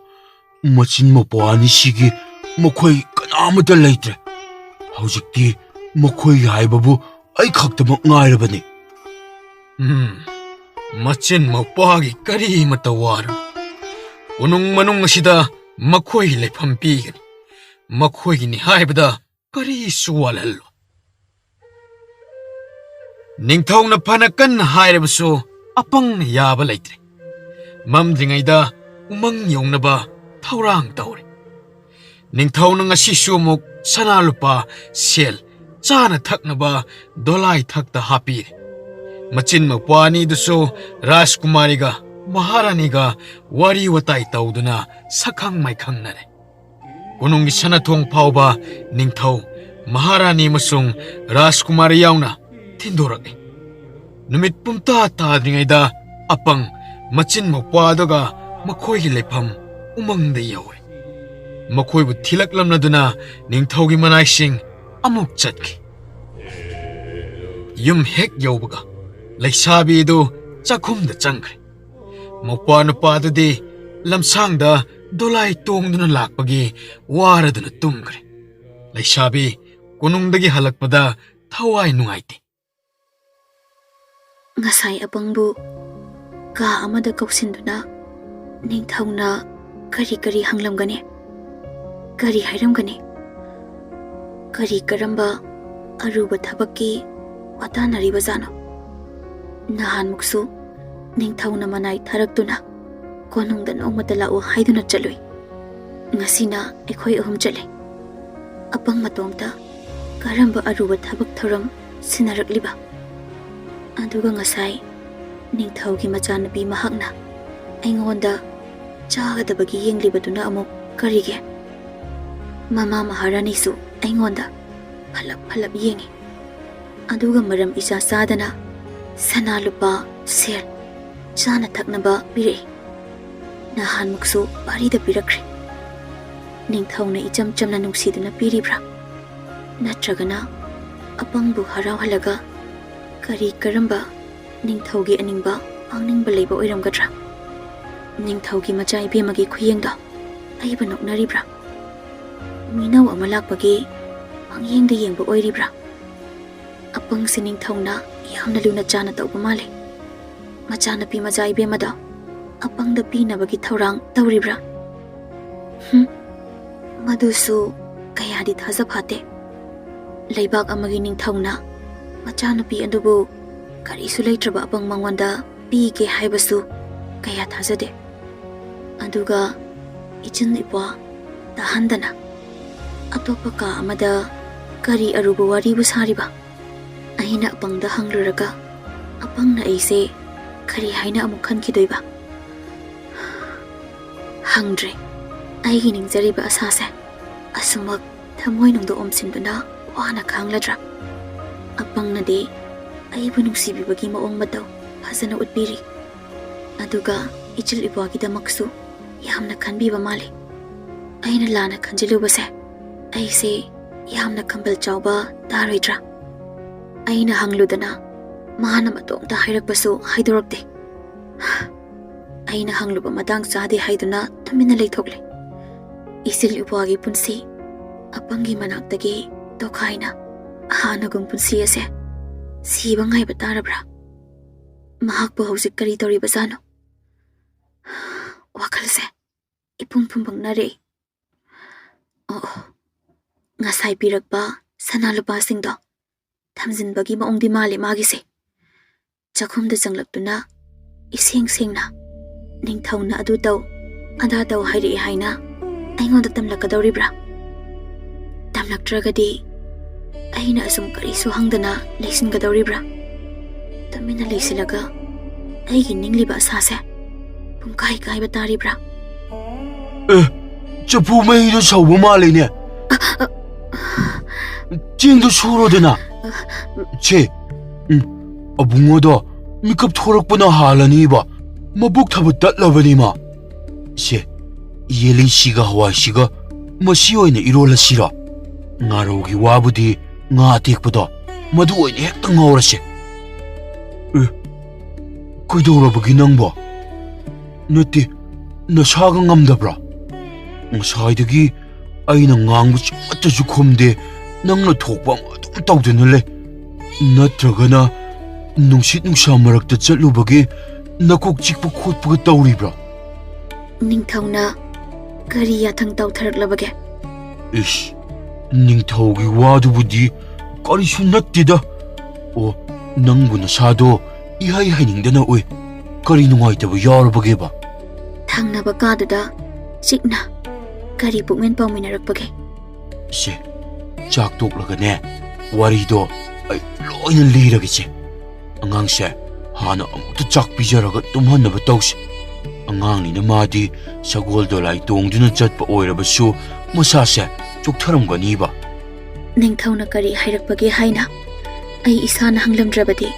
ꯃꯆꯤꯟ ꯃꯧꯄ꯭ꯋꯥ ꯑꯅꯤꯁꯤꯒꯤ ꯃꯈꯣꯏ ꯀꯅꯥꯃꯠꯇ ꯂꯩꯇ꯭ꯔꯦ꯫ ꯍꯧꯖꯤꯛꯇꯤ ꯃꯈꯣꯏ ꯍꯥꯏꯕꯕꯨ ꯑꯩ ꯈꯛꯇꯃꯛ ꯉꯥꯏꯔꯕꯅꯤ꯫" ꯎꯝ, ꯃꯆꯤꯟ ꯃꯧꯄ꯭ꯋꯥꯒꯤ ꯀꯔꯤꯃꯇ ꯋꯥꯔꯨ꯫ ꯀꯣꯅꯨꯡ ꯃꯅꯨꯡ ꯑꯁꯤꯗ ꯃꯈꯣꯏꯒꯤ ꯂꯩꯐꯝ ꯄꯤꯒꯅꯤ꯫ ꯃꯈꯣꯏꯒꯤꯅꯤ ꯍꯥꯏꯕꯗ ꯀꯔꯤꯁꯨ ꯋꯥꯠꯍꯜꯂꯣ꯫ ꯅꯤꯡꯊꯧꯅ ꯐꯅ ꯀꯟꯅ ꯍꯥꯏꯔꯕꯁꯨ ꯑꯄꯪꯅ ꯌꯥꯕ ꯂꯩꯇ꯭ꯔꯦ꯫ ꯃꯝꯗ꯭ꯔꯤꯉꯩꯗ ꯎꯃꯪ ꯌꯧꯅꯕ ꯊꯧꯔꯥꯡ ꯇꯧꯔꯦ꯫ ꯅꯤꯡꯊꯧꯅ ꯉꯁꯤꯁꯨ ꯑꯃꯨꯛ ꯁꯅꯥ ꯂꯨꯄꯥ, ꯁꯦꯜ, ꯆꯥꯅ ꯊꯛꯅꯕ ꯗꯣꯂꯥꯏ ꯊꯛꯇ ꯍꯥꯞꯄꯤꯔꯦ꯫ ꯃꯆꯤꯟ ꯃꯧꯄ꯭ꯋꯥ ꯑꯅꯤꯗꯨꯁꯨ ꯔꯥꯖꯀꯨꯃꯥꯔꯤꯒ ꯃꯍꯥꯔꯥꯅꯤꯒ ꯋꯥꯔꯤ ꯋꯥꯇꯥꯏ ꯇꯧꯗꯨꯅ ꯁꯛꯈꯪ ꯃꯥꯏꯈꯪꯅꯔꯦ꯫ ꯀꯣꯅꯨꯡꯒꯤ ꯁꯅꯥꯊꯣꯡ ꯐꯥꯎꯕ ꯅꯤꯡꯊꯧ, ꯃꯍꯥꯔꯥꯅꯤ ꯑꯃꯁꯨꯡ ꯔꯥꯖꯀꯨꯃꯥꯔꯤ ꯌꯥꯎꯅ ꯊꯤꯟꯗꯣꯔꯛꯏ꯫ ꯅꯨꯃꯤꯠ ꯄꯨꯝꯇꯥ ꯇꯥꯗ꯭ꯔꯤꯉꯩꯗ ꯑꯄꯪ, ꯃꯆꯤꯟ ꯃꯧꯄ꯭ꯋꯥꯗꯨꯒ ꯃꯈꯣꯏꯒꯤ ꯂꯩꯐꯝ ꯎꯃꯪꯗ ꯌꯧꯏ꯫ ꯃꯈꯣꯏꯕꯨ ꯊꯤꯂꯛꯂꯝꯂꯗꯨꯅ ꯅꯤꯡꯊꯧꯒꯤ ꯃꯅꯥꯏꯁꯤꯡ ꯑꯃꯨꯛ ꯆꯠꯈꯤ꯫ ꯌꯨꯝ ꯍꯦꯛ ꯌꯧꯕꯒ ꯂꯩꯁꯥꯕꯤꯗꯨ ꯆꯥꯛꯈꯨꯝꯗ ꯆꯪꯈ꯭ꯔꯦ꯫ ꯃꯧꯄ꯭ꯋꯥ ꯅꯨꯄꯥꯗꯨꯗꯤ ꯂꯝꯁꯥꯡꯗ ꯗꯣꯂꯥꯏ ꯇꯣꯡꯗꯨꯅ ꯂꯥꯛꯄꯒꯤ ꯋꯥꯔꯗꯨꯅ ꯇꯨꯝꯈ꯭ꯔꯦ꯫ ꯂꯩꯁꯥꯕꯤ ꯀꯣꯅꯨꯡꯗꯒꯤ ꯍꯜꯂꯛꯄꯗ ꯊꯋꯥꯏ ꯅꯨꯡꯉꯥꯏꯇꯦ꯫ ꯉꯁꯥꯏ ꯑꯄꯪꯕꯨ ꯀꯥ ꯑꯃꯗ ꯀꯧꯁꯤꯟꯗꯨꯅ ꯅꯤꯡꯊꯧꯅ ꯀꯔꯤ ꯀꯔꯤ ꯍꯪꯂꯝꯒꯅꯤ? ꯀꯔꯤ ꯍꯥꯏꯔꯝꯒꯅꯤ? ꯀꯔꯤ ꯀꯔꯝꯕ ꯑꯔꯨꯕ ꯊꯕꯛꯀꯤ ꯋꯥꯇꯥꯅꯔꯤꯕꯖꯥꯠꯅꯣ? ꯅꯍꯥꯟꯃꯨꯛꯁꯨ ꯅꯤꯡꯊꯧꯅ ꯃꯅꯥꯏ ꯊꯥꯔꯛꯇꯨꯅ ꯀꯣꯅꯨꯡꯗ ꯅꯣꯡꯃꯇ ꯂꯥꯛꯎ ꯍꯥꯏꯗꯨꯅ ꯆꯠꯂꯨꯏ꯫ ꯉꯁꯤꯅ ꯑꯩꯈꯣꯏ ꯑꯍꯨꯝ ꯆꯠꯂꯦ꯫ ꯑꯄꯪ ꯃꯇꯣꯝꯇ ꯀꯔꯝꯕ ꯑꯔꯨꯕ ꯊꯕꯛ ꯊꯧꯔꯝ ꯁꯤꯟꯅꯔꯛꯂꯤꯕ? ꯑꯗꯨꯒ ꯉꯁꯥꯏ ꯅꯤꯡꯊꯧꯒꯤ ꯃꯆꯥꯅꯨꯄꯤ ꯃꯍꯥꯛꯅ ꯑꯩꯉꯣꯟꯗ ꯆꯥꯒꯗꯕꯒꯤ ꯌꯦꯡꯂꯤꯕꯗꯨꯅ ꯑꯃꯨꯛ ꯀꯔꯤꯒꯤ? ꯃꯃꯥ ꯃꯍꯥꯔꯥꯅꯤꯁꯨ ꯑꯩꯉꯣꯟꯗ ꯐꯂꯞ ꯐꯂꯞ ꯌꯦꯡꯉꯤ꯫ ꯑꯗꯨꯒ ꯃꯔꯝ ꯏꯆꯥ ꯆꯥꯗꯅ ꯁꯅꯥ ꯂꯨꯄꯥ, ꯁꯦꯜ, ꯆꯥꯅ ꯊꯛꯅꯕ ꯄꯤꯔꯛꯏ꯫ ꯅꯍꯥꯟꯃꯨꯛꯁꯨ ꯄꯥꯔꯤꯗ ꯄꯤꯔꯛꯈ꯭ꯔꯦ꯫ ꯅꯤꯡꯊꯧꯅ ꯏꯆꯝ ꯆꯝꯅ ꯅꯨꯡꯁꯤꯗꯨꯅ ꯄꯤꯔꯤꯕ꯭ꯔꯥ? ꯅꯠꯇ꯭ꯔꯒꯅ ꯑꯄꯪꯕꯨ ꯍꯔꯥꯎꯍꯜꯂꯒ ꯀꯔꯤ ꯀꯔꯝꯕ ꯅꯤꯡꯊꯧꯒꯤ ꯑꯅꯤꯡꯕ ꯄꯥꯡꯅꯤꯡꯕ ꯂꯩꯕ ꯑꯣꯏꯔꯝꯒꯗ꯭ꯔꯥ? ꯅꯤꯡꯊꯧꯒꯤ ꯃꯆꯥ ꯏꯕꯦꯝꯃꯒꯤ ꯈꯨꯌꯦꯡꯗꯣ ꯑꯩꯕꯨ ꯅꯣꯛꯅꯔꯤꯕ꯭ꯔꯥ? ꯃꯤꯅꯧ ꯑꯃ ꯂꯥꯛꯄꯒꯤ ꯄꯪꯌꯦꯡꯗ ꯌꯦꯡꯕ ꯑꯣꯏꯔꯤꯕ꯭ꯔꯥ? ꯑꯄꯪꯁꯤ ꯅꯤꯡꯊꯧꯅ ꯌꯥꯝꯅ ꯂꯨꯅ ꯆꯥꯅ ꯇꯧꯕ ꯃꯥꯜꯂꯦ꯫ ꯃꯆꯥꯅꯨꯄꯤ ꯃꯆꯥ ꯏꯕꯦꯝꯃꯗꯣ ꯑꯄꯪꯗ ꯄꯤꯅꯕꯒꯤ ꯊꯧꯔꯥꯡ ꯇꯧꯔꯤꯕ꯭ꯔꯥ? ꯍꯨꯝ, ꯃꯗꯨꯁꯨ ꯀꯌꯥꯗꯤ ꯊꯥꯖ ꯐꯥꯠꯇꯦ꯫ ꯂꯩꯕꯥꯛ ꯑꯃꯒꯤ ꯅꯤꯡꯊꯧꯅ ꯃꯆꯥꯅꯨꯄꯤ ꯑꯗꯨꯕꯨ ꯀꯔꯤꯁꯨ ꯂꯩꯇ꯭ꯔꯕ ꯑꯄꯪ ꯃꯉꯣꯟꯗ ꯄꯤꯒꯦ ꯍꯥꯏꯕꯁꯨ ꯀꯌꯥ ꯊꯥꯖꯗꯦ꯫ ꯑꯗꯨꯒ ꯏꯆꯤꯟ ꯏꯄ꯭ꯋꯥ ꯇꯥꯍꯟꯗꯅ ꯑꯇꯣꯞꯄ ꯀꯥ ꯑꯃꯗ ꯀꯔꯤ ꯑꯔꯨꯕ ꯋꯥꯔꯤꯕꯨ ꯁꯥꯔꯤꯕ? ꯑꯩꯅ ꯑꯄꯪꯗ ꯍꯪꯂꯨꯔꯒ ꯑꯄꯪꯅ ꯑꯩꯁꯦ ꯀꯔꯤ ꯍꯥꯏꯅ ꯑꯃꯨꯛ ꯈꯟꯈꯤꯗꯣꯏꯕ? ꯍꯪꯗ꯭ꯔꯦ꯫ ꯑꯩꯒꯤ ꯅꯤꯡꯖꯔꯤꯕ ꯑꯁꯥꯁꯦ ꯑꯁꯨꯃꯛ ꯊꯃꯣꯏꯅꯨꯡꯗ ꯑꯣꯝꯁꯤꯟꯗꯨꯅ ꯋꯥꯅ ꯈꯥꯡꯂꯗ꯭ꯔꯥ? ꯑꯄꯪꯅꯗꯤ ꯑꯩꯕꯨ ꯅꯨꯡꯁꯤꯕꯤꯕꯒꯤ ꯃꯑꯣꯡ ꯃꯇꯧ ꯐꯖꯅ ꯎꯠꯄꯤꯔꯤ꯫ ꯑꯗꯨꯒ ꯏꯆꯤꯜ ꯏꯄ꯭ꯋꯥꯒꯤꯗꯃꯛꯁꯨ ꯌꯥꯝꯅ ꯈꯟꯕꯤꯕ ꯃꯥꯜꯂꯤ꯫ ꯑꯩꯅ ꯂꯥꯟꯅ ꯈꯟꯖꯤꯜꯂꯨꯕꯁꯦ ꯑꯩꯁꯦ ꯌꯥꯝꯅ ꯈꯝꯕꯜ ꯆꯥꯎꯕ ꯇꯥꯔꯣꯏꯗ꯭ꯔꯥ? ꯑꯩꯅ ꯍꯪꯂꯨꯗꯅ ꯃꯥꯅ ꯃꯇꯣꯝꯇ ꯍꯥꯏꯔꯛꯄꯁꯨ ꯍꯥꯏꯗꯣꯔꯛꯇꯦ꯫ ꯑꯩꯅ ꯍꯪꯂꯨꯕ ꯃꯇꯥꯡ ꯆꯥꯗꯦ ꯍꯥꯏꯗꯨꯅ ꯇꯨꯃꯤꯟꯅ ꯂꯩꯊꯣꯛꯂꯦ꯫ ꯏꯆꯤꯜ ꯏꯄ꯭ꯋꯥꯒꯤ ꯄꯨꯟꯁꯤ ꯑꯄꯪꯒꯤ ꯃꯅꯥꯛꯇꯒꯤ ꯇꯣꯈꯥꯏꯅ ꯑꯍꯥꯟꯅꯒꯨꯝ ꯄꯨꯟꯁꯤ ꯑꯁꯦ ꯁꯤꯕ ꯉꯥꯏꯕ ꯇꯥꯔꯕ꯭ꯔꯥ? ꯃꯍꯥꯛꯄꯨ ꯍꯧꯖꯤꯛ ꯀꯔꯤ ꯇꯧꯔꯤꯕꯖꯥꯠꯅꯣ? ꯋꯥꯈꯜꯁꯦ ꯏꯄꯨꯝ ꯄꯨꯝꯕꯪꯅꯔꯦ꯫ ꯑꯣ, ꯉꯁꯥꯏ ꯄꯤꯔꯛꯄ ꯁꯅꯥ ꯂꯨꯄꯥꯁꯤꯡꯗꯣ ꯊꯝꯖꯤꯟꯕꯒꯤ ꯃꯑꯣꯡꯗꯤ ꯃꯥꯜꯂꯦ ꯃꯥꯒꯤꯁꯦ꯫ ꯆꯥꯛꯈꯨꯝꯗ ꯆꯪꯂꯛꯇꯨꯅ ꯏꯁꯦꯡ ꯁꯦꯡꯅ ꯅꯤꯡꯊꯧꯅ ꯑꯗꯨ ꯇꯧ, ꯑꯗꯥ ꯇꯧ ꯍꯥꯏꯔꯛꯑꯦ ꯍꯥꯏꯅ ꯑꯩꯉꯣꯟꯗ ꯇꯝꯂꯛꯀꯗꯧꯔꯤꯕ꯭ꯔꯥ? ꯇꯝꯂꯛꯇ꯭ꯔꯒꯗꯤ ꯑꯩꯅ ꯑꯁꯨꯝ ꯀꯔꯤꯁꯨ ꯍꯪꯗꯅ ꯂꯩꯁꯤꯟꯒꯗꯧꯔꯤꯕ꯭ꯔꯥ? ꯇꯨꯃꯤꯟꯅ ꯂꯩꯁꯤꯜꯂꯒ ꯑꯩꯒꯤ ꯅꯤꯡꯂꯤꯕ ꯑꯁꯥꯁꯦ ꯄꯨꯡꯀꯥꯏ ꯀꯥꯏꯕ ꯇꯥꯔꯤꯕ꯭ꯔꯥ? ꯑꯦ, ꯆꯐꯨ ꯃꯩꯗꯣ ꯁꯧꯕ ꯃꯥꯜꯂꯤꯅꯦ꯫ ꯆꯦꯡꯗꯣ ꯁꯨꯔꯣꯗꯅ꯫ ꯁꯦ, ꯎꯝ, ꯑꯕꯨꯡꯉꯣꯗꯣ ꯃꯤꯀꯞ ꯊꯣꯔꯛꯄꯅ ꯍꯥꯜꯂꯅꯤꯕ꯫ ꯃꯕꯨꯛ ꯊꯕꯨ ꯇꯠꯂꯕꯅꯤ ꯃꯥ꯫ ꯁꯦ, ꯌꯦꯂꯤꯁꯤꯒ ꯍꯋꯥꯏꯁꯤꯒ ꯃꯁꯤ ꯑꯣꯏꯅ ꯏꯔꯣꯜꯂꯁꯤꯔꯣ? ꯉꯥꯔꯧꯒꯤ ꯋꯥꯕꯨꯗꯤ ꯉꯥ ꯑꯇꯦꯛꯄꯗꯣ ꯃꯗꯨ ꯑꯣꯏꯅ ꯍꯦꯛꯇ ꯉꯧꯔꯁꯦ꯫ ꯑꯦ, ꯀꯩꯗꯧꯔꯕꯒꯦ ꯅꯪꯕꯣ? ꯅꯠꯇꯦ, ꯅꯁꯥꯒ ꯉꯝꯗꯕ꯭ꯔꯥ? ꯉꯁꯥꯏꯗꯒꯤ ꯑꯩꯅ ꯉꯥꯡꯕꯁꯨ ꯑꯃꯠꯇꯁꯨ ꯈꯨꯝꯗꯦ, ꯅꯪꯅ ꯊꯣꯛꯄ ꯑꯃ ꯑꯗꯨꯝ ꯇꯧꯗꯨꯅ ꯂꯩ꯫ ꯅꯠꯇ꯭ꯔꯒꯅ ꯅꯨꯡꯁꯤꯠ ꯅꯨꯡꯁꯥ ꯃꯔꯛꯇ ꯆꯠꯂꯨꯕꯒꯤ ꯅꯀꯣꯛ ꯆꯤꯛꯄ ꯈꯣꯠꯄꯒ ꯇꯧꯔꯤꯕ꯭ꯔꯥ? ꯅꯤꯡꯊꯧꯅ ꯀꯔꯤ ꯌꯥꯊꯪ ꯇꯧꯊꯔꯛꯂꯕꯒꯦ? ꯏꯁ, ꯅꯤꯡꯊꯧꯒꯤ ꯋꯥꯗꯨꯕꯨꯗꯤ ꯀꯔꯤꯁꯨ ꯅꯠꯇꯦꯗ꯫ ꯑꯣ, ꯅꯪꯕꯨ ꯅꯁꯥꯗꯣ ꯏꯍꯩ ꯍꯩꯅꯤꯡꯗꯅ ꯎꯏ꯫ ꯀꯔꯤ ꯅꯨꯡꯉꯥꯏꯇꯕ ꯌꯥꯎꯔꯕꯒꯦꯕ? ꯊꯪꯅꯕ ꯀꯥꯗꯨꯗ ꯆꯤꯛꯅ ꯀꯔꯤ ꯄꯨꯛꯃꯦꯟ ꯄꯥꯎꯃꯤꯟꯅꯔꯛꯄꯒꯦ? ꯁꯦ, ꯆꯥꯛ ꯇꯣꯛꯂꯒꯅꯦ, ꯋꯥꯔꯤꯗꯣ ꯑꯩ ꯂꯣꯏꯅ ꯂꯤꯔꯒꯦꯁꯦ꯫ ꯑꯉꯥꯡꯁꯦ ꯍꯥꯟꯅ ꯑꯃꯨꯛꯇ ꯆꯥꯛ ꯄꯤꯖꯔꯒ ꯇꯨꯝꯍꯟꯅꯕ ꯇꯧꯁꯤ꯫ ꯑꯉꯥꯡꯅꯤꯅ ꯃꯥꯗꯤ ꯁꯒꯣꯜ ꯗꯣꯂꯥꯏ ꯇꯣꯡꯗꯨꯅ ꯆꯠꯄ ꯑꯣꯏꯔꯕꯁꯨ ꯃꯁꯥꯁꯦ ꯆꯣꯛꯊꯔꯝꯒꯅꯤꯕ꯫ ꯅꯤꯡꯊꯧꯅ ꯀꯔꯤ ꯍꯥꯏꯔꯛꯄꯒꯦ ꯍꯥꯏꯅ ꯑꯩ ꯏꯁꯥꯅ ꯍꯪꯂꯝꯗ꯭ꯔꯕꯗꯤ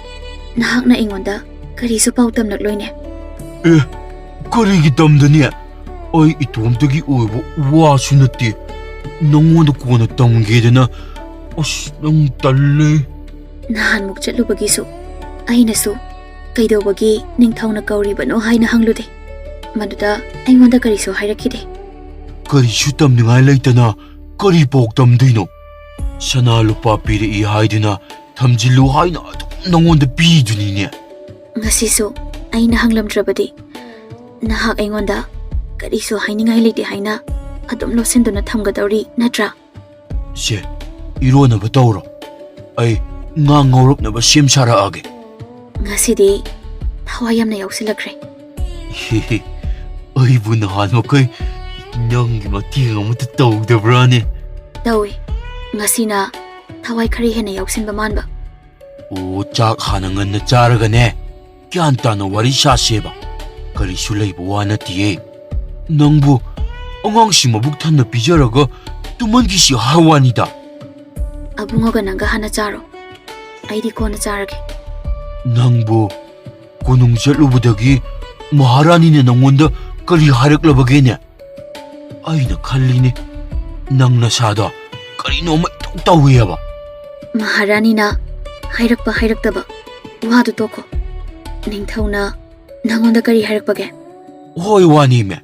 ꯅꯍꯥꯛꯅ ꯑꯩꯉꯣꯟꯗ ꯀꯔꯤꯁꯨ ꯄꯥꯎ ꯇꯝꯂꯛꯂꯣꯏꯅꯦ꯫ ꯑꯦ, ꯀꯔꯤꯒꯤ ꯇꯝꯗꯅꯤ? ꯑꯩ ꯏꯇꯣꯝꯇꯒꯤ ꯑꯣꯏꯕ ꯋꯥꯁꯨ ꯅꯠꯇꯦ꯫ ꯅꯪꯉꯣꯟꯗ ꯀꯣꯟꯅ ꯇꯝꯒꯦꯗꯅ꯫ ꯑꯁ, ꯅꯪ ꯇꯜꯂꯦ꯫ ꯅꯍꯥꯟꯃꯨꯛ ꯆꯠꯂꯨꯕꯒꯤꯁꯨ ꯑꯩꯅꯁꯨ ꯀꯩꯗꯧꯕꯒꯤ ꯅꯤꯡꯊꯧꯅ ꯀꯧꯔꯤꯕꯅꯣ ꯍꯥꯏꯅ ꯍꯪꯂꯨꯗꯦ꯫ ꯃꯗꯨꯗ ꯑꯩꯉꯣꯟꯗ ꯀꯔꯤꯁꯨ ꯍꯥꯏꯔꯛꯈꯤꯗꯦ꯫ ꯀꯔꯤꯁꯨ ꯇꯝꯅꯤꯡꯉꯥꯏ ꯂꯩꯇꯅ ꯀꯔꯤ ꯄꯥꯎ ꯇꯝꯗꯣꯏꯅꯣ? ꯁꯅꯥ ꯂꯨꯄꯥ ꯄꯤꯔꯛꯏ ꯍꯥꯏꯗꯨꯅ ꯊꯝꯖꯤꯜꯂꯨ ꯍꯥꯏꯅ ꯑꯗꯨꯝ ꯅꯪꯉꯣꯟꯗ ꯄꯤꯗꯨꯅꯤꯅꯦ꯫ ꯉꯁꯤꯁꯨ ꯑꯩꯅ ꯍꯪꯂꯝꯗ꯭ꯔꯕꯗꯤ ꯅꯍꯥꯛ ꯑꯩꯉꯣꯟꯗ ꯀꯔꯤꯁꯨ ꯍꯥꯏꯅꯤꯡꯉꯥꯏ ꯂꯩꯇꯦ ꯍꯥꯏꯅ ꯑꯗꯨꯝ ꯂꯣꯠꯁꯤꯟꯗꯨꯅ ꯊꯝꯒꯗꯧꯔꯤ ꯅꯠꯇ꯭ꯔꯥ? ꯁꯦ, ꯏꯔꯣꯟꯅꯕ ꯇꯧꯔꯣ꯫ ꯑꯩ ꯉꯥ ꯉꯧꯔꯛꯅꯕ ꯁꯦꯝ ꯁꯥꯔꯛꯑꯒꯦ꯫ ꯉꯁꯤꯗꯤ ꯊꯋꯥꯏ ꯌꯥꯝꯅ ꯌꯥꯎꯁꯤꯜꯂꯛꯈ꯭ꯔꯦ꯫ ꯑꯩꯕꯨ ꯅꯍꯥꯟ ꯃꯈꯩ ꯅꯪꯒꯤ ꯃꯇꯦꯡ ꯑꯃꯠꯇ ꯇꯧꯗꯕ꯭ꯔꯥꯅꯦ? ꯇꯧꯏ꯫ ꯉꯁꯤꯅ ꯊꯋꯥꯏ ꯈꯔ ꯍꯦꯟꯅ ꯌꯥꯎꯁꯤꯟꯕ ꯃꯥꯟꯕ꯫ ꯑꯣ, ꯆꯥꯛ ꯍꯥꯟꯅ ꯉꯟꯅ ꯆꯥꯔꯒꯅꯦ, ꯒ꯭ꯌꯥꯟ ꯇꯥꯅ ꯋꯥꯔꯤ ꯁꯥꯁꯦꯕ꯫ ꯀꯔꯤꯁꯨ ꯂꯩꯕ ꯋꯥ ꯅꯠꯇꯤꯌꯦ꯫ ꯅꯪꯕꯨ ꯑꯉꯥꯡꯁꯤ ꯃꯕꯨꯛ ꯊꯟꯅ ꯄꯤꯖꯔꯒ ꯇꯨꯝꯍꯟꯈꯤꯁꯤ ꯍꯥꯏ ꯋꯥꯅꯤꯗ꯫ ꯑꯕꯨꯡꯉꯣꯒ ꯅꯪꯒ ꯍꯥꯟꯅ ꯆꯥꯔꯣ, ꯑꯩꯗꯤ ꯀꯣꯟꯅ ꯆꯥꯔꯒꯦ꯫ ꯅꯪꯕꯨ ꯀꯣꯅꯨꯡ ꯆꯠꯂꯨꯕꯗꯒꯤ ꯃꯍꯥꯔꯥꯅꯤꯅ ꯅꯪꯉꯣꯟꯗ ꯀꯔꯤ ꯍꯥꯏꯔꯛꯂꯕꯒꯦꯅꯦ? ꯑꯩꯅ ꯈꯜꯂꯤꯅꯦ, ꯅꯪ ꯅꯁꯥꯗꯣ ꯀꯔꯤꯅꯣꯃ ꯏꯇꯧ ꯇꯧꯏ ꯍꯥꯏꯕ꯫ ꯃꯍꯥꯔꯥꯅꯤꯅ ꯍꯥꯏꯔꯛꯄ ꯍꯥꯏꯔꯛꯇꯕ ꯋꯥꯗꯨ ꯇꯣꯛꯈꯣ꯫ ꯅꯤꯡꯊꯧꯅ ꯅꯪꯉꯣꯟꯗ ꯀꯔꯤ ꯍꯥꯏꯔꯛꯄꯒꯦ? ꯍꯣꯏ, ꯋꯥꯅꯤꯃꯦ꯫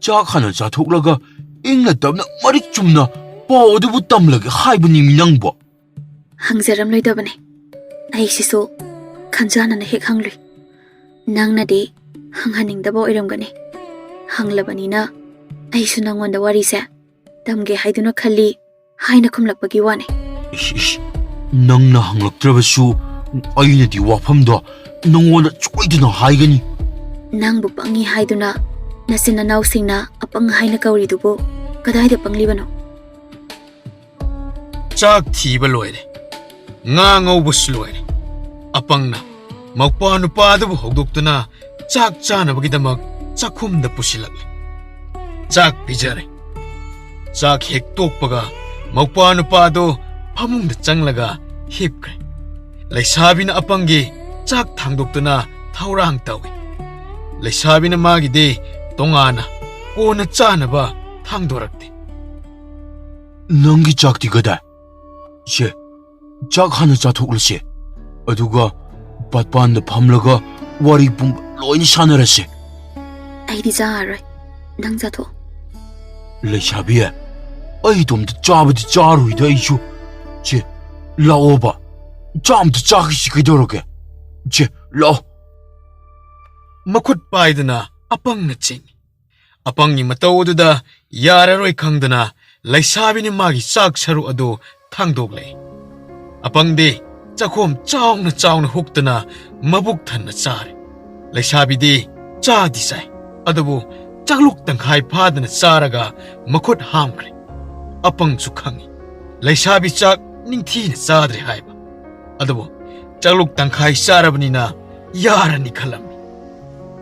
ꯆꯥꯛ ꯍꯥꯟꯅ ꯆꯥꯊꯣꯛꯂꯒ ꯏꯪꯅ ꯇꯞꯅ ꯃꯔꯤꯛ ꯆꯨꯝꯅ ꯄꯥꯎ ꯑꯗꯨꯕꯨ ꯇꯝꯂꯒꯦ ꯍꯥꯏꯕꯅꯤꯃꯤ ꯅꯪꯕꯣ꯫ ꯍꯪꯖꯔꯝꯂꯣꯏꯗꯕꯅꯦ꯫ ꯑꯩꯁꯤꯁꯨ ꯈꯟꯖꯥꯅꯅ ꯍꯦꯛ ꯍꯪꯂꯨꯏ꯫ ꯅꯪꯅꯗꯤ ꯍꯪꯍꯟꯅꯤꯡꯗꯕ ꯑꯣꯏꯔꯝꯒꯅꯤ꯫ ꯍꯪꯂꯕꯅꯤꯅ ꯑꯩꯁꯨ ꯅꯪꯉꯣꯟꯗ ꯋꯥꯔꯤꯁꯦ ꯇꯝꯒꯦ ꯍꯥꯏꯗꯨꯅ ꯈꯜꯂꯤ ꯍꯥꯏꯅ ꯈꯨꯝꯂꯛꯄꯒꯤ ꯋꯥꯅꯤ꯫ ꯏꯁ, ꯏꯁ, ꯅꯪꯅ ꯍꯪꯂꯛꯇ꯭ꯔꯕꯁꯨ ꯑꯩꯅꯗꯤ ꯋꯥꯐꯝꯗꯣ ꯅꯪꯉꯣꯟꯗ ꯁꯣꯏꯗꯅ ꯍꯥꯏꯒꯅꯤ꯫ ꯅꯪꯕꯨ ꯄꯪꯉꯤ ꯍꯥꯏꯗꯨꯅ ꯅꯆꯤꯟ ꯅꯅꯥꯎꯁꯤꯡꯅ ꯑꯄꯪ ꯍꯥꯏꯅ ꯀꯧꯔꯤꯗꯨꯕꯨ ꯀꯗꯥꯏꯗ ꯄꯪꯂꯤꯕꯅꯣ? ꯆꯥꯛ ꯊꯤꯕ ꯂꯣꯏꯔꯦ, ꯉꯥ ꯉꯧꯕꯁꯨ ꯂꯣꯏꯔꯦ꯫ ꯑꯄꯪꯅ ꯃꯧꯄ꯭ꯋꯥ ꯅꯨꯄꯥ ꯑꯗꯨꯕꯨ ꯍꯧꯗꯣꯛꯇꯨꯅ ꯆꯥꯛ ꯆꯥꯅꯕꯒꯤꯗꯃꯛ ꯆꯥꯛꯈꯨꯝꯗ ꯄꯨꯁꯤꯜꯂꯛꯂꯦ꯫ ꯆꯥꯛ ꯄꯤꯖꯔꯦ꯫ ꯆꯥꯛ ꯍꯦꯛ ꯇꯣꯛꯄꯒ ꯃꯧꯄ꯭ꯋꯥ ꯅꯨꯄꯥꯗꯨ ꯐꯃꯨꯡꯗ ꯆꯪꯂꯒ ꯍꯤꯞꯈ꯭ꯔꯦ꯫ ꯂꯩꯁꯥꯕꯤꯅ ꯑꯄꯪꯒꯤ ꯆꯥꯛ ꯊꯥꯡꯗꯣꯛꯇꯨꯅ ꯊꯧꯔꯥꯡ ꯇꯧꯏ꯫ ꯂꯩꯁꯥꯕꯤꯅ ꯃꯥꯒꯤꯗꯤ ꯇꯣꯉꯥꯟꯅ ꯀꯣꯟꯅ ꯆꯥꯅꯕ ꯊꯥꯡꯗꯣꯔꯛꯇꯦ꯫ "ꯅꯪꯒꯤ ꯆꯥꯛꯇꯤ ꯀꯗꯥꯏ? ꯁꯦ, ꯆꯥꯛ ꯍꯥꯟꯅ ꯆꯥꯊꯣꯛꯂꯁꯦ, ꯑꯗꯨꯒ ꯄꯥꯠꯄꯥꯟꯗ ꯐꯝꯂꯒ ꯋꯥꯔꯤ ꯄꯨꯝꯕ ꯂꯣꯏꯅ ꯁꯥꯟꯅꯔꯁꯦ꯫" "ꯑꯩꯗꯤ ꯆꯥꯔꯔꯣꯏ, ꯅꯪ ꯆꯥꯊꯣꯛꯑꯣ꯫" "ꯂꯩꯁꯥꯕꯤ, ꯑꯩ ꯏꯇꯣꯝꯇ ꯆꯥꯕꯗꯤ ꯆꯥꯔꯣꯏꯗ ꯑꯩꯁꯨ꯫ ꯁꯦ, ꯂꯥꯛꯑꯣꯕ, ꯆꯥ ꯑꯝꯇ ꯆꯥꯈꯤꯁꯤ ꯀꯩꯗꯧꯔꯒꯦ? ꯁꯦ, ꯂꯥꯛꯑꯣ꯫" ꯃꯈꯨꯠ ꯄꯥꯏꯗꯨꯅ ꯑꯄꯪꯅ ꯆꯤꯡꯏ꯫ ꯑꯄꯪꯒꯤ ꯃꯇꯧ ꯑꯗꯨꯗ ꯌꯥꯔꯔꯣꯏ ꯈꯪꯗꯨꯅ ꯂꯩꯁꯥꯕꯤꯅ ꯃꯥꯒꯤ ꯆꯥꯛ ꯁꯔꯨꯛ ꯑꯗꯨ ꯊꯥꯡꯗꯣꯛꯂꯦ꯫ ꯑꯄꯪꯗꯤ ꯆꯥꯛꯈꯣꯝ ꯆꯥꯎꯅ ꯆꯥꯎꯅ ꯍꯨꯛꯇꯨꯅ ꯃꯕꯨꯛ ꯊꯟꯅ ꯆꯥꯔꯦ꯫ ꯂꯩꯁꯥꯕꯤꯗꯤ ꯆꯥꯗꯤ ꯆꯥꯏ, ꯑꯗꯨꯕꯨ ꯆꯥꯛꯂꯨꯛ ꯇꯪꯈꯥꯏ ꯐꯥꯗꯅ ꯆꯥꯔꯒ ꯃꯈꯨꯠ ꯍꯥꯝꯈ꯭ꯔꯦ꯫ ꯑꯄꯪꯁꯨ ꯈꯪꯏ, ꯂꯩꯁꯥꯕꯤ ꯆꯥꯛ ꯅꯤꯡꯊꯤꯅ ꯆꯥꯗ꯭ꯔꯦ ꯍꯥꯏꯕ꯫ ꯑꯗꯨꯕꯨ ꯆꯥꯛꯂꯨꯛ ꯇꯪꯈꯥꯏ ꯆꯥꯔꯕꯅꯤꯅ ꯌꯥꯔꯅꯤ ꯈꯜꯂꯝꯃꯤ꯫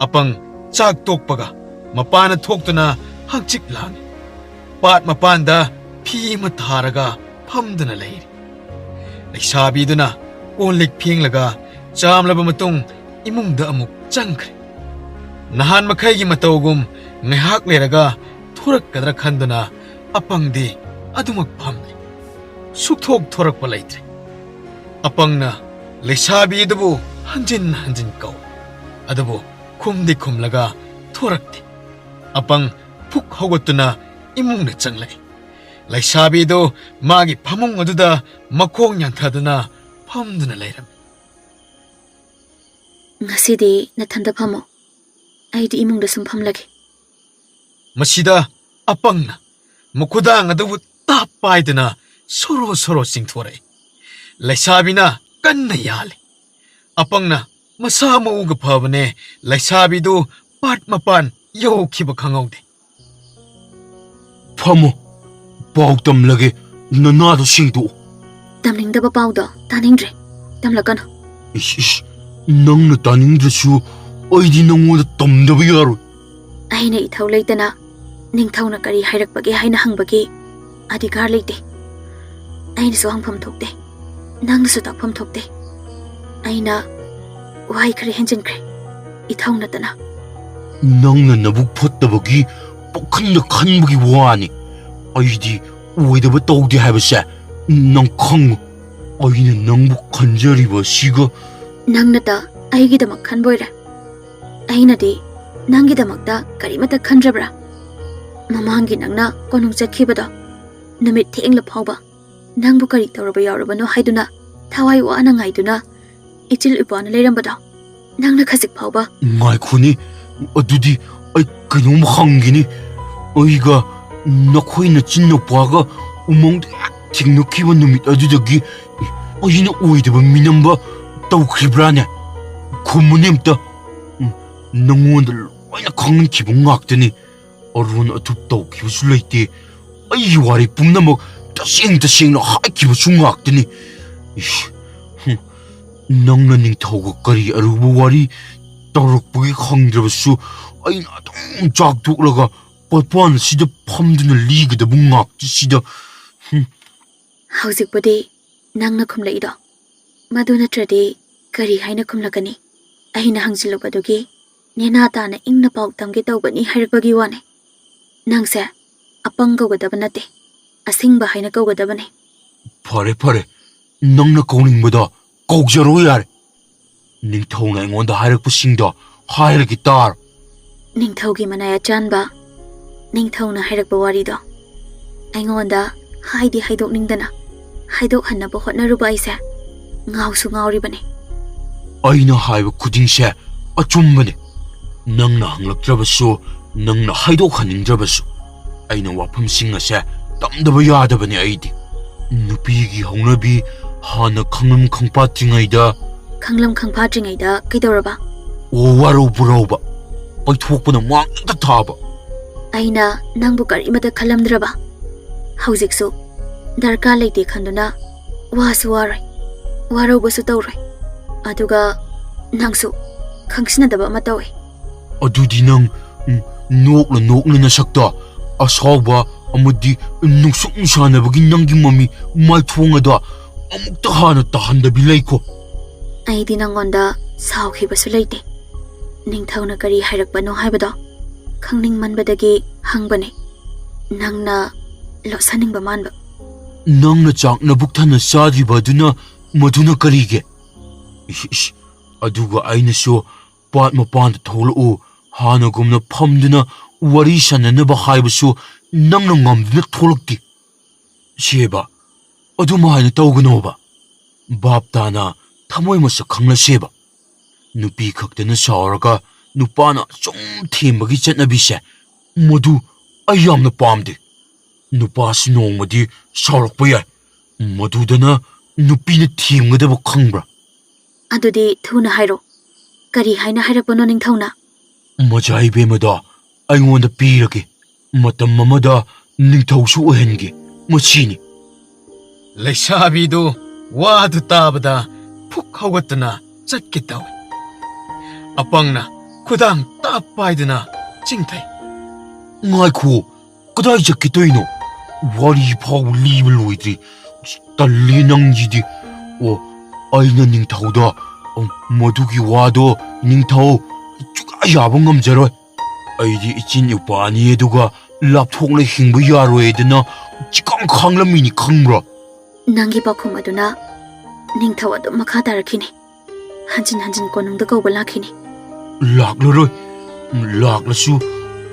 ꯑꯄꯪ ꯆꯥꯛ ꯇꯣꯛꯄꯒ ꯃꯄꯥꯟꯗ ꯊꯣꯛꯇꯨꯅ ꯍꯪꯆꯤꯠ ꯂꯥꯡꯏ꯫ ꯄꯥꯠ ꯃꯄꯥꯟꯗ ꯐꯤ ꯑꯃ ꯊꯥꯔꯒ ꯐꯝꯗꯨꯅ ꯂꯩꯔꯤ꯫ ꯂꯩꯁꯥꯕꯤꯗꯨꯅ ꯀꯣꯜ ꯂꯤꯛ ꯐꯦꯡꯂꯒ ꯆꯥꯝꯂꯕ ꯃꯇꯨꯡ ꯏꯃꯨꯡꯗ ꯑꯃꯨꯛ ꯆꯪꯈ꯭ꯔꯦ꯫ ꯅꯍꯥꯟ ꯃꯈꯩꯒꯤ ꯃꯇꯧꯒꯨꯝ ꯉꯥꯏꯍꯥꯛ ꯂꯩꯔꯒ ꯊꯣꯔꯛꯀꯗ꯭ꯔꯥ ꯈꯟꯗꯨꯅ ꯑꯄꯪꯗꯤ ꯑꯗꯨꯃꯛ ꯐꯝꯂꯤ꯫ ꯁꯨꯛꯊꯣꯛ ꯊꯣꯔꯛꯄ ꯂꯩꯇ꯭ꯔꯦ꯫ ꯑꯄꯪꯅ ꯂꯩꯁꯥꯕꯤ ꯑꯗꯨꯕꯨ ꯍꯟꯖꯤꯟ ꯍꯟꯖꯤꯟ ꯀꯧꯏ, ꯑꯗꯨꯕꯨ ꯈꯨꯝꯗꯤ ꯈꯨꯝꯂꯒ ꯊꯣꯔꯛꯇꯦ꯫ ꯑꯄꯪ ꯐꯨꯛ ꯍꯧꯒꯠꯇꯨꯅ ꯏꯃꯨꯡꯗ ꯆꯪꯂꯛꯏ꯫ ꯂꯩꯁꯥꯕꯤꯗꯨ ꯃꯥꯒꯤ ꯐꯃꯨꯡ ꯑꯗꯨꯗ ꯃꯈꯣꯡ ꯌꯥꯟꯊꯗꯨꯅ ꯐꯝꯗꯨꯅ ꯂꯩꯔꯝꯃꯤ꯫ "ꯉꯁꯤꯗꯤ ꯅꯊꯟꯗ ꯐꯝꯃꯣ, ꯑꯩꯗꯤ ꯏꯃꯨꯡꯗ ꯁꯨꯝ ꯐꯝꯂꯒꯦ꯫" ꯃꯁꯤꯗ ꯑꯄꯪꯅ ꯃꯈꯨꯗꯥꯡ ꯑꯗꯨꯕꯨ ꯇꯥꯞ ꯄꯥꯏꯗꯨꯅ ꯁꯣꯔꯣ ꯁꯣꯔꯣ ꯆꯤꯡꯊꯣꯔꯛꯏ꯫ ꯂꯩꯁꯥꯕꯤꯅ ꯀꯟꯅ ꯌꯥꯜꯂꯤ꯫ ꯑꯄꯪꯅ ꯃꯁꯥ ꯃꯎꯒ ꯐꯕꯅꯦ, ꯂꯩꯁꯥꯕꯤꯗꯨ ꯄꯥꯠ ꯃꯄꯥꯟ ꯌꯧꯈꯤꯕ ꯈꯪꯍꯧꯗꯦ꯫ "ꯐꯝꯃꯣ, ꯄꯥꯎ ꯇꯝꯂꯒꯦ, ꯅꯅꯥꯗꯣ ꯁꯦꯡꯗꯣꯛꯎ꯫" "ꯇꯝꯅꯤꯡꯗꯕ ꯄꯥꯎꯗꯣ ꯇꯥꯅꯤꯡꯗ꯭ꯔꯦ, ꯇꯝꯂꯛꯀꯅꯨ꯫" "ꯏꯁ, ꯏꯁ, ꯅꯪꯅ ꯇꯥꯅꯤꯡꯗ꯭ꯔꯁꯨ ꯑꯩꯗꯤ ꯅꯪꯉꯣꯟꯗ ꯇꯝꯗꯕ ꯌꯥꯔꯣꯏ꯫" "ꯑꯩꯅ ꯏꯊꯧ ꯂꯩꯇꯅ ꯅꯤꯡꯊꯧꯅ ꯀꯔꯤ ꯍꯥꯏꯔꯛꯄꯒꯦ ꯍꯥꯏꯅ ꯍꯪꯕꯒꯤ ꯑꯙꯤꯀꯥꯔ ꯂꯩꯇꯦ꯫ ꯑꯩꯅꯁꯨ ꯍꯪꯐꯝ ꯊꯣꯛꯇꯦ, ꯅꯪꯅꯁꯨ ꯇꯥꯛꯐꯝ ꯊꯣꯛꯇꯦ꯫ ꯑꯩꯅ ꯋꯥꯍꯩ ꯈꯔ ꯍꯦꯟꯖꯤꯟꯈ꯭ꯔꯦ, ꯏꯊꯧ ꯅꯠꯇꯅ꯫" "ꯅꯪꯅ ꯅꯕꯨꯛ ꯐꯠꯇꯕꯒꯤ ꯄꯥꯈꯟꯗ ꯈꯟꯕꯒꯤ ꯋꯥꯅꯤ꯫ ꯑꯩꯗꯤ ꯑꯣꯏꯗꯕ ꯇꯧꯗꯦ ꯍꯥꯏꯕꯁꯦ ꯅꯪ ꯈꯪꯉꯨ꯫ ꯑꯩꯅ ꯅꯪꯕꯨ ꯈꯟꯖꯔꯤꯕ ꯑꯁꯤꯒ..." "ꯅꯪꯅꯇ ꯑꯩꯒꯤꯗꯃꯛ ꯈꯟꯕ ꯑꯣꯏꯔꯦ? ꯑꯩꯅꯗꯤ ꯅꯪꯒꯤꯗꯃꯛꯇ ꯀꯔꯤꯃꯠꯇ ꯈꯟꯗ꯭ꯔꯕ꯭ꯔꯥ? ꯃꯃꯥꯡꯒꯤ ꯅꯪꯅ ꯀꯣꯅꯨꯡ ꯆꯠꯈꯤꯕꯗꯣ, ꯅꯨꯃꯤꯠ ꯊꯦꯡꯂ ꯐꯥꯎꯕ ꯅꯪꯕꯨ ꯀꯔꯤ ꯇꯧꯔꯕ ꯌꯥꯎꯔꯕꯅꯣ ꯍꯥꯏꯗꯨꯅ ꯊꯋꯥꯏ ꯋꯥꯅ ꯉꯥꯏꯗꯨꯅ ꯏꯆꯤꯜ ꯏꯄꯥꯅ ꯂꯩꯔꯝꯕꯗꯣ, ꯅꯪꯅ ꯈꯖꯤꯛ ꯐꯥꯎꯕ..." "ꯉꯥꯏꯈꯣꯅꯦ, ꯑꯗꯨꯗꯤ ꯑꯩ ꯀꯩꯅꯣꯝ ꯍꯪꯒꯦꯅꯦ꯫ ꯑꯩꯒ ꯅꯈꯣꯏ ꯅꯆꯤꯟ ꯅꯨꯄꯥꯒ ꯎꯃꯪꯗ ꯍꯦꯛ ꯊꯦꯡꯅꯈꯤꯕ ꯅꯨꯃꯤꯠ ꯑꯗꯨꯗꯒꯤ ꯑꯩꯅ ꯑꯣꯏꯗꯕ ꯃꯤꯅꯝꯕ ꯇꯧꯈ꯭ꯔꯤꯕ꯭ꯔꯥꯅꯦ? ꯈꯨꯝꯃꯨꯅꯦ ꯑꯝꯇ꯫ ꯎꯝ, ꯅꯪꯉꯣꯟꯗ ꯂꯣꯏꯅ ꯈꯪꯍꯟꯈꯤꯕ ꯉꯥꯛꯇꯅꯤ꯫ ꯑꯔꯣꯟ ꯑꯊꯨꯞ ꯇꯧꯈꯤꯕꯁꯨ ꯂꯩꯇꯦ꯫ ꯑꯩꯒꯤ ꯋꯥꯔꯤ ꯄꯨꯝꯅꯃꯛ ꯇꯁꯦꯡ ꯇꯁꯦꯡꯅ ꯍꯥꯏꯈꯤꯕꯁꯨ ꯉꯥꯛꯇꯅꯤ꯫" "ꯏꯁ, ꯍꯨꯝ, ꯅꯪꯅ ꯅꯤꯡꯊꯧꯒ ꯀꯔꯤ ꯑꯔꯨꯕ ꯋꯥꯔꯤ ꯇꯧꯔꯛꯄꯒꯦ ꯈꯪꯗ꯭ꯔꯕꯁꯨ, ꯑꯩꯅ ꯑꯗꯨꯝ ꯆꯥꯛ ꯇꯣꯛꯂꯒ ꯄꯣꯠꯄꯥꯟ ꯑꯁꯤꯗ ꯐꯝꯗꯨꯅ ꯂꯤꯒꯗꯕ ꯉꯥꯛꯇꯁꯤꯗ꯫ ꯍꯨꯝ꯫" "ꯍꯧꯖꯤꯛꯄꯨꯗꯤ ꯅꯪꯅ ꯈꯨꯝꯂꯛꯏꯗꯣ, ꯃꯗꯨ ꯅꯠꯇ꯭ꯔꯗꯤ ꯀꯔꯤ ꯍꯥꯏꯅ ꯈꯨꯝꯂꯛꯀꯅꯤ? ꯑꯩꯅ ꯍꯪꯖꯤꯜꯂꯨꯕꯗꯨꯒꯤ ꯅꯦꯅꯥ ꯇꯥꯅ ꯏꯪꯅ ꯄꯥꯎ ꯇꯝꯒꯦ ꯇꯧꯕꯅꯤ ꯍꯥꯏꯔꯛꯄꯒꯤ ꯋꯥꯅꯤ꯫ ꯅꯪꯁꯦ ꯑꯄꯪ ꯀꯧꯒꯗꯕ ꯅꯠꯇꯦ, ꯑꯁꯤꯡꯕ ꯍꯥꯏꯅ ꯀꯧꯒꯗꯕꯅꯤ꯫" "ꯐꯔꯦ, ꯐꯔꯦ, ꯅꯪꯅ ꯀꯧꯅꯤꯡꯕꯗꯣ ꯀꯧꯖꯔꯣ ꯌꯥꯔꯦ꯫ ꯅꯤꯡꯊꯧꯅ ꯑꯩꯉꯣꯟꯗ ꯍꯥꯏꯔꯛꯄꯁꯤꯡꯗꯣ ꯍꯥꯏꯔꯒꯦ ꯇꯥꯔꯣ꯫" "ꯅꯤꯡꯊꯧꯒꯤ ꯃꯅꯥꯏ ꯑꯆꯥꯟꯕ, ꯅꯤꯡꯊꯧꯅ ꯍꯥꯏꯔꯛꯄ ꯋꯥꯔꯤꯗꯣ ꯑꯩꯉꯣꯟꯗ ꯍꯥꯏꯗꯤ ꯍꯥꯏꯗꯣꯛꯅꯤꯡꯗꯅ ꯍꯥꯏꯗꯣꯛꯍꯟꯅꯕ ꯍꯣꯠꯅꯔꯨꯕ ꯑꯩꯁꯦ ꯉꯥꯎꯁꯨ ꯉꯥꯎꯔꯤꯕꯅꯤ꯫" ꯑꯩꯅ ꯍꯥꯏꯕ ꯈꯨꯗꯤꯡꯁꯦ ꯑꯆꯨꯝꯕꯅꯤ꯫ ꯅꯪꯅ ꯍꯪꯂꯛꯇ꯭ꯔꯕꯁꯨ, ꯅꯪꯅ ꯍꯥꯏꯗꯣꯛꯍꯟꯅꯤꯡꯗ꯭ꯔꯕꯁꯨ, ꯑꯩꯅ ꯋꯥꯐꯝꯁꯤꯡ ꯑꯁꯦ ꯇꯝꯗꯕ ꯌꯥꯗꯕꯅꯤ ꯑꯩꯗꯤ꯫ ꯅꯨꯄꯤꯒꯤ ꯍꯧꯅꯕꯤ ꯍꯥꯟꯅ ꯈꯪꯂꯝ ꯈꯪꯐꯥꯠꯇ꯭ꯔꯤꯉꯩꯗ꯫ ꯈꯪꯂꯝ ꯈꯪꯐꯥꯠꯇ꯭ꯔꯤꯉꯩꯗ ꯀꯩꯗꯧꯔꯕ? ꯑꯣ, ꯋꯥꯔꯧ ꯄꯨꯔꯧꯕ, ꯄꯩꯊꯣꯛꯄꯅ ꯃꯥꯡ ꯑꯝꯇ ꯊꯥꯕ꯫ ꯑꯩꯅ ꯅꯪꯕꯨ ꯀꯔꯤꯃꯠꯇ ꯈꯜꯂꯝꯗ꯭ꯔꯕ? ꯍꯧꯖꯤꯛꯁꯨ ꯗꯔꯀꯥꯔ ꯂꯩꯇꯦ ꯈꯟꯗꯨꯅ ꯋꯥꯁꯨ ꯋꯥꯔꯣꯏ, ꯋꯥꯔꯧꯕꯁꯨ ꯇꯧꯔꯣꯏ꯫ ꯑꯗꯨꯒ ꯅꯪꯁꯨ ꯈꯪꯁꯤꯟꯅꯗꯕ ꯑꯃ ꯇꯧꯏ꯫ ꯑꯗꯨꯗꯤ ꯅꯪ, ꯎꯝ, ꯅꯣꯛꯂ ꯅꯣꯛꯂ ꯅꯁꯛꯇ ꯑꯁꯥꯎꯕ ꯑꯃꯗꯤ ꯅꯨꯡꯁꯨꯛ ꯅꯨꯡꯁꯥꯅꯕꯒꯤ ꯅꯪꯒꯤ ꯃꯃꯤ ꯃꯥꯏꯊꯣꯡ ꯑꯗꯣ ꯑꯃꯨꯛꯇ ꯍꯥꯟꯅ ꯇꯥꯍꯟꯗꯕꯤ ꯂꯩꯀꯣ꯫ ꯑꯩꯗꯤ ꯅꯪꯉꯣꯟꯗ ꯁꯥꯎꯈꯤꯕꯁꯨ ꯂꯩꯇꯦ꯫ ꯅꯤꯡꯊꯧꯅ ꯀꯔꯤ ꯍꯥꯏꯔꯛꯄꯅꯣ ꯍꯥꯏꯕꯗꯣ ꯈꯪꯅꯤꯡꯃꯟꯕꯗꯒꯤ ꯍꯪꯕꯅꯦ꯫ ꯅꯪꯅ ꯂꯧꯁꯟꯅꯤꯡꯕ ꯃꯥꯟꯕ꯫ ꯅꯪꯅ ꯆꯥꯛ ꯅꯕꯨꯛ ꯊꯟꯅ ꯆꯥꯗ꯭ꯔꯤꯕ ꯑꯗꯨꯅ ꯃꯗꯨꯅ ꯀꯔꯤꯒꯤ? ꯏꯁ, ꯏꯁ, ꯑꯗꯨꯒ ꯑꯩꯅꯁꯨ ꯄꯥꯠ ꯃꯄꯥꯟꯗ ꯊꯣꯛꯂꯛꯎ, ꯍꯥꯟꯅꯒꯨꯝꯅ ꯐꯝꯗꯨꯅ ꯋꯥꯔꯤ ꯁꯥꯟꯅꯅꯕ ꯍꯥꯏꯕꯁꯨ ꯅꯪꯅ ꯉꯝꯗꯨꯅ ꯊꯣꯛꯂꯛꯇꯦ꯫ ꯁꯦꯕ, ꯑꯗꯨꯝ ꯍꯥꯏꯅ ꯇꯧꯒꯅꯣꯕ꯫ ꯚꯥꯞ ꯇꯥꯅ ꯊꯃꯣꯏ ꯃꯁꯛ ꯈꯪꯅꯁꯦꯕ꯫ ꯅꯨꯄꯤ ꯈꯛꯇꯅ ꯁꯥꯎꯔꯒ ꯅꯨꯄꯥꯅ ꯁꯨꯝ ꯊꯦꯝꯕꯒꯤ ꯆꯠꯅꯕꯤꯁꯦ, ꯃꯗꯨ ꯑꯩ ꯌꯥꯝꯅ ꯄꯥꯝꯗꯦ꯫ ꯅꯨꯄꯥꯁꯨ ꯅꯣꯡꯃꯗꯤ ꯁꯥꯎꯔꯛꯄ ꯌꯥꯏ, ꯃꯗꯨꯗꯅ ꯅꯨꯄꯤꯅ ꯊꯦꯝꯒꯗꯕ ꯈꯪꯕ꯭ꯔꯥ? ꯑꯗꯨꯗꯤ ꯊꯨꯅ ꯍꯥꯏꯔꯣ, ꯀꯔꯤ ꯍꯥꯏꯅ ꯍꯥꯏꯔꯛꯄꯅꯣ ꯅꯤꯡꯊꯧꯅ? ꯃꯖꯥ ꯏꯕꯦꯝꯃꯗꯣ ꯑꯩꯉꯣꯟꯗ ꯄꯤꯔꯒꯦ, ꯃꯇꯝ ꯑꯃꯗ ꯅꯤꯡꯊꯧꯁꯨ ꯑꯣꯏꯍꯟꯒꯦ, ꯃꯁꯤꯅꯤ꯫ ꯂꯩꯁꯥꯕꯤꯗꯨ ꯋꯥꯗꯨ ꯇꯥꯕꯗ ꯐꯨꯛ ꯍꯧꯒꯠꯇꯨꯅ ꯆꯠꯀꯦ ꯇꯧꯏ꯫ ꯑꯄꯪꯅ ꯈꯨꯗꯥꯡ ꯇꯥꯞ ꯄꯥꯏꯗꯨꯅ ꯆꯤꯡꯊꯩ꯫ ꯉꯥꯏꯈꯣ, ꯀꯗꯥꯏ ꯆꯠꯀꯦ ꯇꯧꯔꯤꯅꯣ? ꯋꯥꯔꯤ ꯐꯥꯎꯕ ꯂꯤꯕ ꯂꯣꯏꯗ꯭ꯔꯤ꯫ ꯑꯁ, ꯇꯜꯂꯤ ꯅꯪꯁꯤꯗꯤ꯫ ꯑꯣ, ꯑꯩꯅ ꯅꯤꯡꯊꯧꯗ, ꯑꯣ, ꯃꯗꯨꯒꯤ ꯋꯥꯗꯣ ꯅꯤꯡꯊꯧ ꯁꯨꯛꯌꯥ ꯌꯥꯕ ꯉꯝꯖꯔꯣꯏ꯫ ꯑꯩꯗꯤ ꯏꯆꯤꯟ ꯏꯎꯄꯥꯅꯤ, ꯑꯗꯨꯒ ꯂꯥꯞꯊꯣꯛꯅ ꯍꯤꯡꯕ ꯌꯥꯔꯣꯏꯗꯅ ꯆꯤꯀꯥꯡ ꯈꯥꯡꯂꯝꯃꯤꯅꯤ, ꯈꯪꯕ꯭ꯔꯥ? ꯅꯪꯒꯤ ꯄꯥꯎꯈꯨꯝ ꯑꯗꯨꯅ ꯅꯤꯡꯊꯧ ꯑꯗꯨꯝ ꯃꯈꯥ ꯇꯥꯔꯛꯈꯤꯅꯤ꯫ ꯍꯟꯖꯤꯟ ꯍꯟꯖꯤꯟ ꯀꯣꯅꯨꯡꯗ ꯀꯧꯕ ꯂꯥꯛꯈꯤꯅꯤ꯫ ꯂꯥꯛꯂꯔꯣꯏ꯫ ꯂꯥꯛꯂꯁꯨ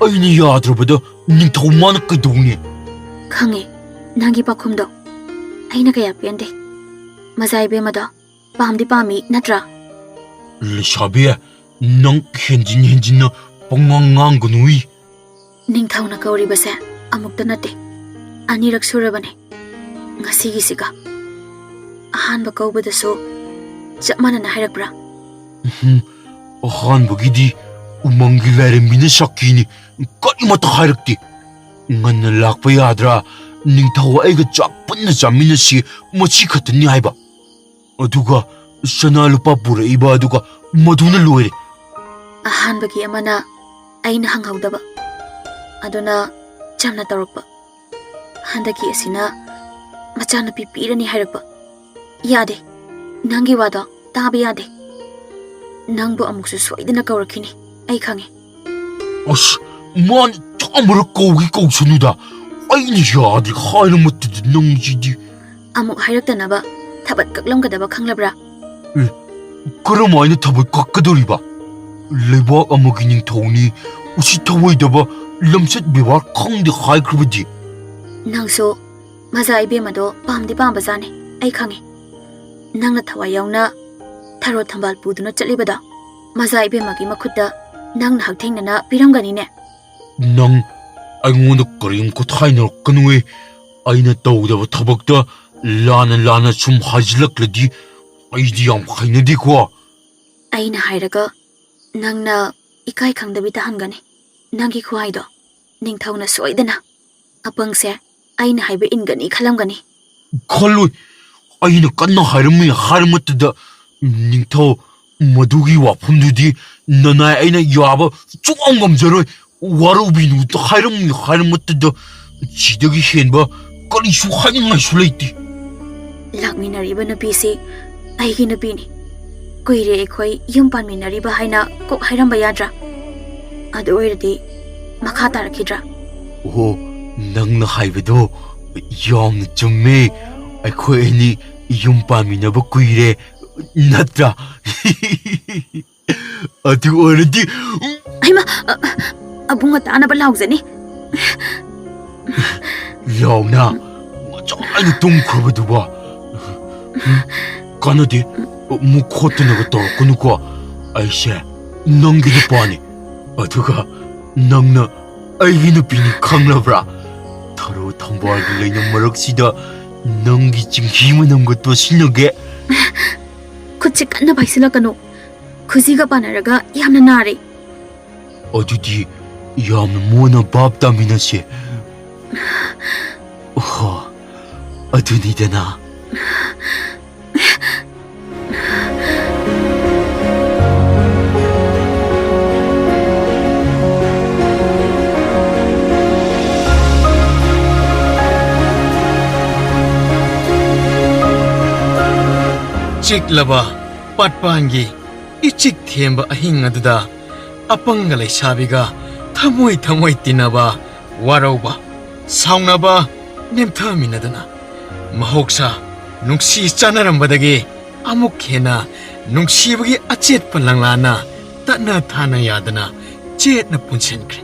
ꯑꯩꯅ ꯌꯥꯗ꯭ꯔꯕꯗ ꯅꯤꯡꯊꯧ ꯃꯥꯅ ꯀꯩꯗꯧꯅꯤ? ꯈꯪꯉꯦ, ꯅꯪꯒꯤ ꯄꯥꯎꯈꯨꯝꯗꯣ ꯑꯩꯅ ꯀꯌꯥ ꯄꯦꯟꯗꯦ꯫ ꯃꯖꯥ ꯏꯕꯦꯝꯃꯗꯣ ꯄꯥꯝꯗꯤ ꯄꯥꯝꯃꯤ ꯅꯠꯇ꯭ꯔꯥ? ꯂꯩꯁꯥꯕꯤ, ꯅꯪ ꯍꯦꯟꯖꯤꯟ ꯍꯦꯟꯖꯤꯟꯅ ꯄꯉꯥꯡ ꯉꯥꯡꯒꯅꯨꯏ꯫ ꯅꯤꯡꯊꯧꯅ ꯀꯧꯔꯤꯕꯁꯦ ꯑꯃꯨꯛꯇ ꯅꯠꯇꯦ, ꯑꯅꯤꯔꯛ ꯁꯨꯔꯕꯅꯦ꯫ ꯉꯁꯤꯒꯤꯁꯤꯒ꯫ ꯑꯍꯥꯟꯕ ꯀꯧꯕꯗꯁꯨ ꯆꯞ ꯃꯥꯟꯅꯅ ꯍꯥꯏꯔꯛꯄ꯭ꯔꯥ? ꯎꯝ, ꯑꯍꯥꯟꯕꯒꯤꯗꯤ ꯎꯃꯪꯒꯤ ꯂꯥꯏꯔꯦꯝꯕꯤꯅ ꯁꯥꯈꯤꯅꯤ, ꯀꯔꯤꯃꯠꯇ ꯍꯥꯏꯔꯛꯇꯦ꯫ "ꯉꯟꯅ ꯂꯥꯛꯄ ꯌꯥꯗ꯭ꯔꯥ? ꯅꯤꯡꯊꯧ ꯑꯩꯒ ꯆꯥꯛ ꯄꯨꯟꯅ ꯆꯥꯃꯤꯟꯅꯁꯤ, ꯃꯁꯤ ꯈꯛꯇꯅꯤ" ꯍꯥꯏꯕ꯫ ꯑꯗꯨꯒ ꯁꯅꯥ ꯂꯨꯄꯥ ꯄꯨꯔꯛꯏꯕ, ꯑꯗꯨꯒ ꯃꯗꯨꯅ ꯂꯣꯏꯔꯦ꯫ ꯑꯍꯥꯟꯕꯒꯤ ꯑꯃꯅ ꯑꯩꯅ ꯍꯪꯍꯧꯗꯕ, ꯑꯗꯨꯅ ꯆꯝꯅ ꯇꯧꯔꯛꯄ꯫ ꯍꯟꯗꯛꯀꯤ ꯑꯁꯤꯅ ꯃꯆꯥꯅꯨꯄꯤ ꯄꯤꯔꯅꯤ ꯍꯥꯏꯔꯛꯄ꯫ ꯌꯥꯗꯦ, ꯅꯪꯒꯤ ꯋꯥꯗꯣ ꯇꯥꯕ ꯌꯥꯗꯦ꯫ ꯅꯪꯕꯨ ꯑꯃꯨꯛꯁꯨ ꯁꯣꯏꯗꯅ ꯀꯧꯔꯛꯈꯤꯅꯤ, ꯑꯩ ꯈꯪꯉꯦ꯫ ꯑꯁ, ꯃꯥꯅ ꯆꯥꯝꯃꯔꯛ ꯀꯧꯒꯦ ꯀꯧꯁꯅꯨꯗ, ꯑꯩꯅ ꯌꯥꯗꯦ ꯍꯥꯏꯔ ꯃꯇꯨꯗ ꯅꯪꯁꯤꯗꯤ꯫ ꯑꯃꯨꯛ ꯍꯥꯏꯔꯛꯇꯅꯕ ꯊꯕꯛ ꯀꯛꯂꯝꯒꯗꯕ ꯈꯪꯂꯕ꯭ꯔꯥ? ꯑꯦ, ꯀꯔꯝꯍꯥꯏꯅ ꯊꯕꯛ ꯀꯛꯀꯗꯧꯔꯤꯕ? ꯂꯩꯕꯥꯛ ꯑꯃꯒꯤ ꯅꯤꯡꯊꯧꯅꯤ, ꯎꯁꯤꯠ ꯊꯑꯣꯏꯗꯕ, ꯂꯝꯆꯠ ꯕꯦꯕꯥꯔ ꯈꯪꯗꯦ ꯍꯥꯏꯈ꯭ꯔꯕꯗꯤ? ꯅꯪꯁꯨ ꯃꯖꯥ ꯏꯕꯦꯝꯃꯗꯣ ꯄꯥꯝꯗꯤ ꯄꯥꯝꯕꯖꯥꯠꯅꯤ, ꯑꯩ ꯈꯪꯉꯦ꯫ ꯅꯪꯅ ꯊꯋꯥꯏ ꯌꯥꯎꯅ ꯊꯔꯣ ꯊꯝꯕꯥꯜ ꯄꯨꯗꯨꯅ ꯆꯠꯂꯤꯕꯗꯣ ꯃꯖꯥ ꯏꯕꯦꯝꯃꯒꯤ ꯃꯈꯨꯠꯇ ꯅꯪꯅ ꯍꯛꯊꯦꯡꯅꯅ ꯄꯤꯔꯝꯒꯅꯤꯅꯦ꯫ ꯅꯪ ꯑꯩꯉꯣꯟꯗ ꯀꯔꯤꯝ ꯈꯨꯠꯊꯥꯏꯅꯔꯛꯀꯅꯨꯍꯦ꯫ ꯑꯩꯅ ꯇꯧꯗꯕ ꯊꯕꯛꯇ ꯂꯥꯟꯅ ꯂꯥꯟꯅ ꯁꯨꯝ ꯍꯥꯏꯖꯤꯜꯂꯛꯂꯗꯤ ꯑꯩꯗꯤ ꯌꯥꯝ ꯍꯩꯅꯗꯦꯀꯣ꯫ ꯑꯩꯅ ꯍꯥꯏꯔꯒ ꯅꯪꯅ ꯏꯀꯥꯏ ꯈꯪꯗꯕꯤ ꯇꯥꯍꯟꯒꯅꯤ꯫ ꯅꯪꯒꯤ ꯈꯨꯍꯥꯏꯗꯣ ꯅꯤꯡꯊꯧꯅ ꯁꯣꯏꯗꯅ ꯑꯄꯪꯁꯦ ꯑꯩꯅ ꯍꯥꯏꯕ ꯏꯟꯒꯅꯤ ꯈꯜꯂꯝꯒꯅꯤ꯫ ꯈꯜꯂꯨꯏ꯫ ꯑꯩꯅ ꯀꯟꯅ ꯍꯥꯏꯔꯝꯃꯤ ꯍꯥꯏꯔꯃꯠꯇꯗ, ꯅꯤꯡꯊꯧ, ꯃꯗꯨꯒꯤ ꯋꯥꯐꯝꯗꯨꯗꯤ ꯅꯅꯥꯏ ꯑꯩꯅ ꯌꯥꯕ ꯁꯨꯡꯉꯝ ꯉꯝꯖꯔꯣꯏ꯫ ꯋꯥꯔꯧꯕꯤꯅꯨ ꯍꯥꯏꯔꯝꯃꯤ ꯍꯥꯏꯔꯃꯠꯇꯗ, ꯁꯤꯗꯒꯤ ꯍꯦꯟꯕ ꯀꯔꯤꯁꯨ ꯍꯥꯏꯅꯤꯡꯉꯥꯏꯁꯨ ꯂꯩꯇꯦ꯫ ꯂꯥꯛꯃꯤꯟꯅꯔꯤꯕ ꯅꯨꯄꯤꯁꯤ ꯑꯩꯒꯤ ꯅꯨꯄꯤꯅꯤ꯫ ꯀꯨꯏꯔꯦ ꯑꯩꯈꯣꯏ ꯌꯨꯝ ꯄꯥꯟꯃꯤꯟꯅꯔꯤꯕ ꯍꯥꯏꯅ ꯀꯣꯛ ꯍꯥꯏꯔꯝꯕ ꯌꯥꯗ꯭ꯔꯥ? ꯑꯗꯨ ꯑꯣꯏꯔꯗꯤ ꯃꯈꯥ ꯇꯥꯔꯛꯈꯤꯗ꯭ꯔꯥ? ꯑꯣ, ꯅꯪꯅ ꯍꯥꯏꯕꯗꯣ ꯌꯥꯝꯅ ꯆꯨꯝꯃꯦ꯫ ꯑꯩꯈꯣꯏ ꯑꯅꯤ ꯌꯨꯝ ꯄꯥꯟꯃꯤꯟꯅꯕ ꯀꯨꯏꯔꯦ, ꯅꯠꯇ꯭ꯔꯥ? ꯑꯗꯨ ꯑꯣꯏꯔꯗꯤ, ꯍꯩꯃꯥ, ꯑ, ꯑꯕꯨꯡ ꯑꯇꯥꯅꯕ ꯂꯥꯎꯖꯅꯤ꯫ ꯂꯥꯎꯅ, ꯉꯁꯥꯏꯅ ꯇꯨꯝꯈ꯭ꯔꯕꯗꯨꯕꯣ꯫ ꯀꯥꯟꯅꯗꯦ, ꯑꯃꯨꯛ ꯈꯣꯠꯇꯅꯒ ꯇꯧꯔꯛꯀꯅꯨꯀꯣ꯫ ꯑꯩꯁꯦ ꯅꯪꯒꯤ ꯅꯨꯄꯥꯅꯤ꯫ ꯑꯗꯨꯒ ꯅꯪꯅ ꯑꯩꯒꯤ ꯅꯨꯄꯤꯅꯤ ꯈꯪꯂꯕ꯭ꯔꯥ? ꯊꯔꯣ ꯊꯝꯕꯥꯜꯒꯤ ꯂꯩꯅꯝ ꯃꯔꯛꯁꯤꯗ ꯅꯪꯒꯤ ꯆꯤꯡꯍꯤ ꯃꯅꯝꯒ ꯇꯣꯁꯤꯟꯅꯒꯦ꯫ ꯈꯨꯠꯁꯦ ꯀꯟꯅ ꯄꯥꯏꯁꯤꯜꯂꯛꯀꯅꯨ꯫ ꯈꯨꯖꯤꯒ ꯄꯥꯟꯅꯔꯒ ꯌꯥꯝꯅ ꯅꯥꯔꯦ꯫ ꯑꯗꯨꯗꯤ ꯌꯥꯝꯅ ꯃꯣꯟꯅ ꯚꯥꯞ ꯇꯥꯃꯤꯟꯅꯁꯦ꯫ ꯑꯣꯍꯣ, ꯑꯗꯨꯅꯤꯗꯅ꯫ ꯆꯤꯛꯂꯕ ꯄꯥꯠꯄꯥꯟꯒꯤ ꯏꯆꯤꯛ ꯊꯦꯝꯕ ꯑꯍꯤꯡ ꯑꯗꯨꯗ ꯑꯄꯪꯒ ꯂꯩꯁꯥꯕꯤꯒ ꯊꯃꯣꯏ ꯊꯃꯣꯏ ꯇꯤꯟꯅꯕ, ꯋꯥꯔꯧꯕ, ꯁꯥꯎꯅꯕ ꯅꯦꯝꯊꯃꯤꯟꯅꯗꯅ, ꯃꯍꯧꯁꯥ ꯅꯨꯡꯁꯤ ꯆꯥꯟꯅꯔꯝꯕꯗꯒꯤ ꯑꯃꯨꯛ ꯍꯦꯟꯅ ꯅꯨꯡꯁꯤꯕꯒꯤ ꯑꯆꯦꯠꯄ ꯂꯪꯂꯥꯅ ꯇꯠꯅ ꯊꯥꯅ ꯌꯥꯗꯅ ꯆꯦꯠꯅ ꯄꯨꯟꯁꯤꯟꯈ꯭ꯔꯦ꯫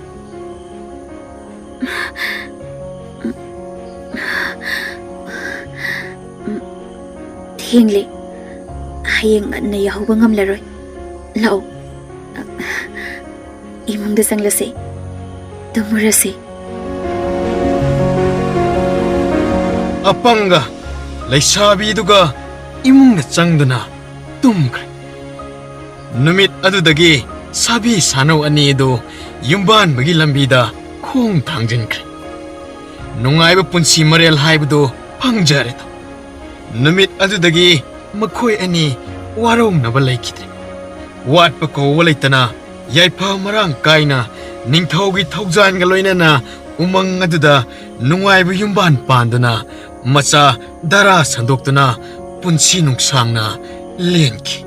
ꯊꯦꯡꯂꯦ꯫ ꯍꯌꯦꯡ ꯉꯟꯅ ꯌꯥꯍꯧꯕ ꯉꯝꯂꯔꯣꯏ꯫ ꯂꯥꯛꯑꯣ, ꯏꯃꯨꯡꯗ ꯆꯪꯂꯁꯦ, ꯇꯨꯝꯃꯨꯔꯁꯦ꯫ ꯑꯄꯪꯒ ꯂꯩꯁꯥꯕꯤꯗꯨꯒ ꯏꯃꯨꯡꯗ ꯆꯪꯗꯨꯅ ꯇꯨꯝꯈ꯭ꯔꯦ꯫ ꯅꯨꯃꯤꯠ ꯑꯗꯨꯗꯒꯤ ꯁꯥꯕꯤ ꯁꯥꯅꯧ ꯑꯅꯤ ꯑꯗꯨ ꯌꯨꯝꯕꯥꯟꯕꯒꯤ ꯂꯝꯕꯤꯗ ꯈꯣꯡ ꯊꯥꯡꯖꯤꯟꯈ꯭ꯔꯦ꯫ ꯅꯨꯡꯉꯥꯏꯕ ꯄꯨꯟꯁꯤ ꯃꯔꯦꯜ ꯍꯥꯏꯕꯗꯨ ꯐꯪꯖꯔꯦꯗꯣ꯫ ꯅꯨꯃꯤꯠ ꯑꯗꯨꯗꯒꯤ ꯃꯈꯣꯏ ꯑꯅꯤ ꯋꯥꯔꯧꯅꯕ ꯂꯩꯈꯤꯗ꯭ꯔꯦ꯫ ꯋꯥꯠꯄ ꯀꯧꯕ ꯂꯩꯇꯅ, ꯌꯥꯏꯐ ꯃꯔꯥꯡ ꯀꯥꯏꯅ, ꯅꯤꯡꯊꯧꯒꯤ ꯊꯧꯖꯥꯜꯒ ꯂꯣꯏꯅꯅ ꯎꯃꯪ ꯑꯗꯨꯗ ꯅꯨꯡꯉꯥꯏꯕ ꯌꯨꯝꯕꯥꯟ ꯄꯥꯟꯗꯨꯅ, ꯃꯆꯥ ꯗꯔꯥ ꯁꯟꯗꯣꯛꯇꯨꯅ ꯄꯨꯟꯁꯤ ꯅꯨꯡꯁꯥꯡꯅ ꯂꯦꯟꯈꯤ꯫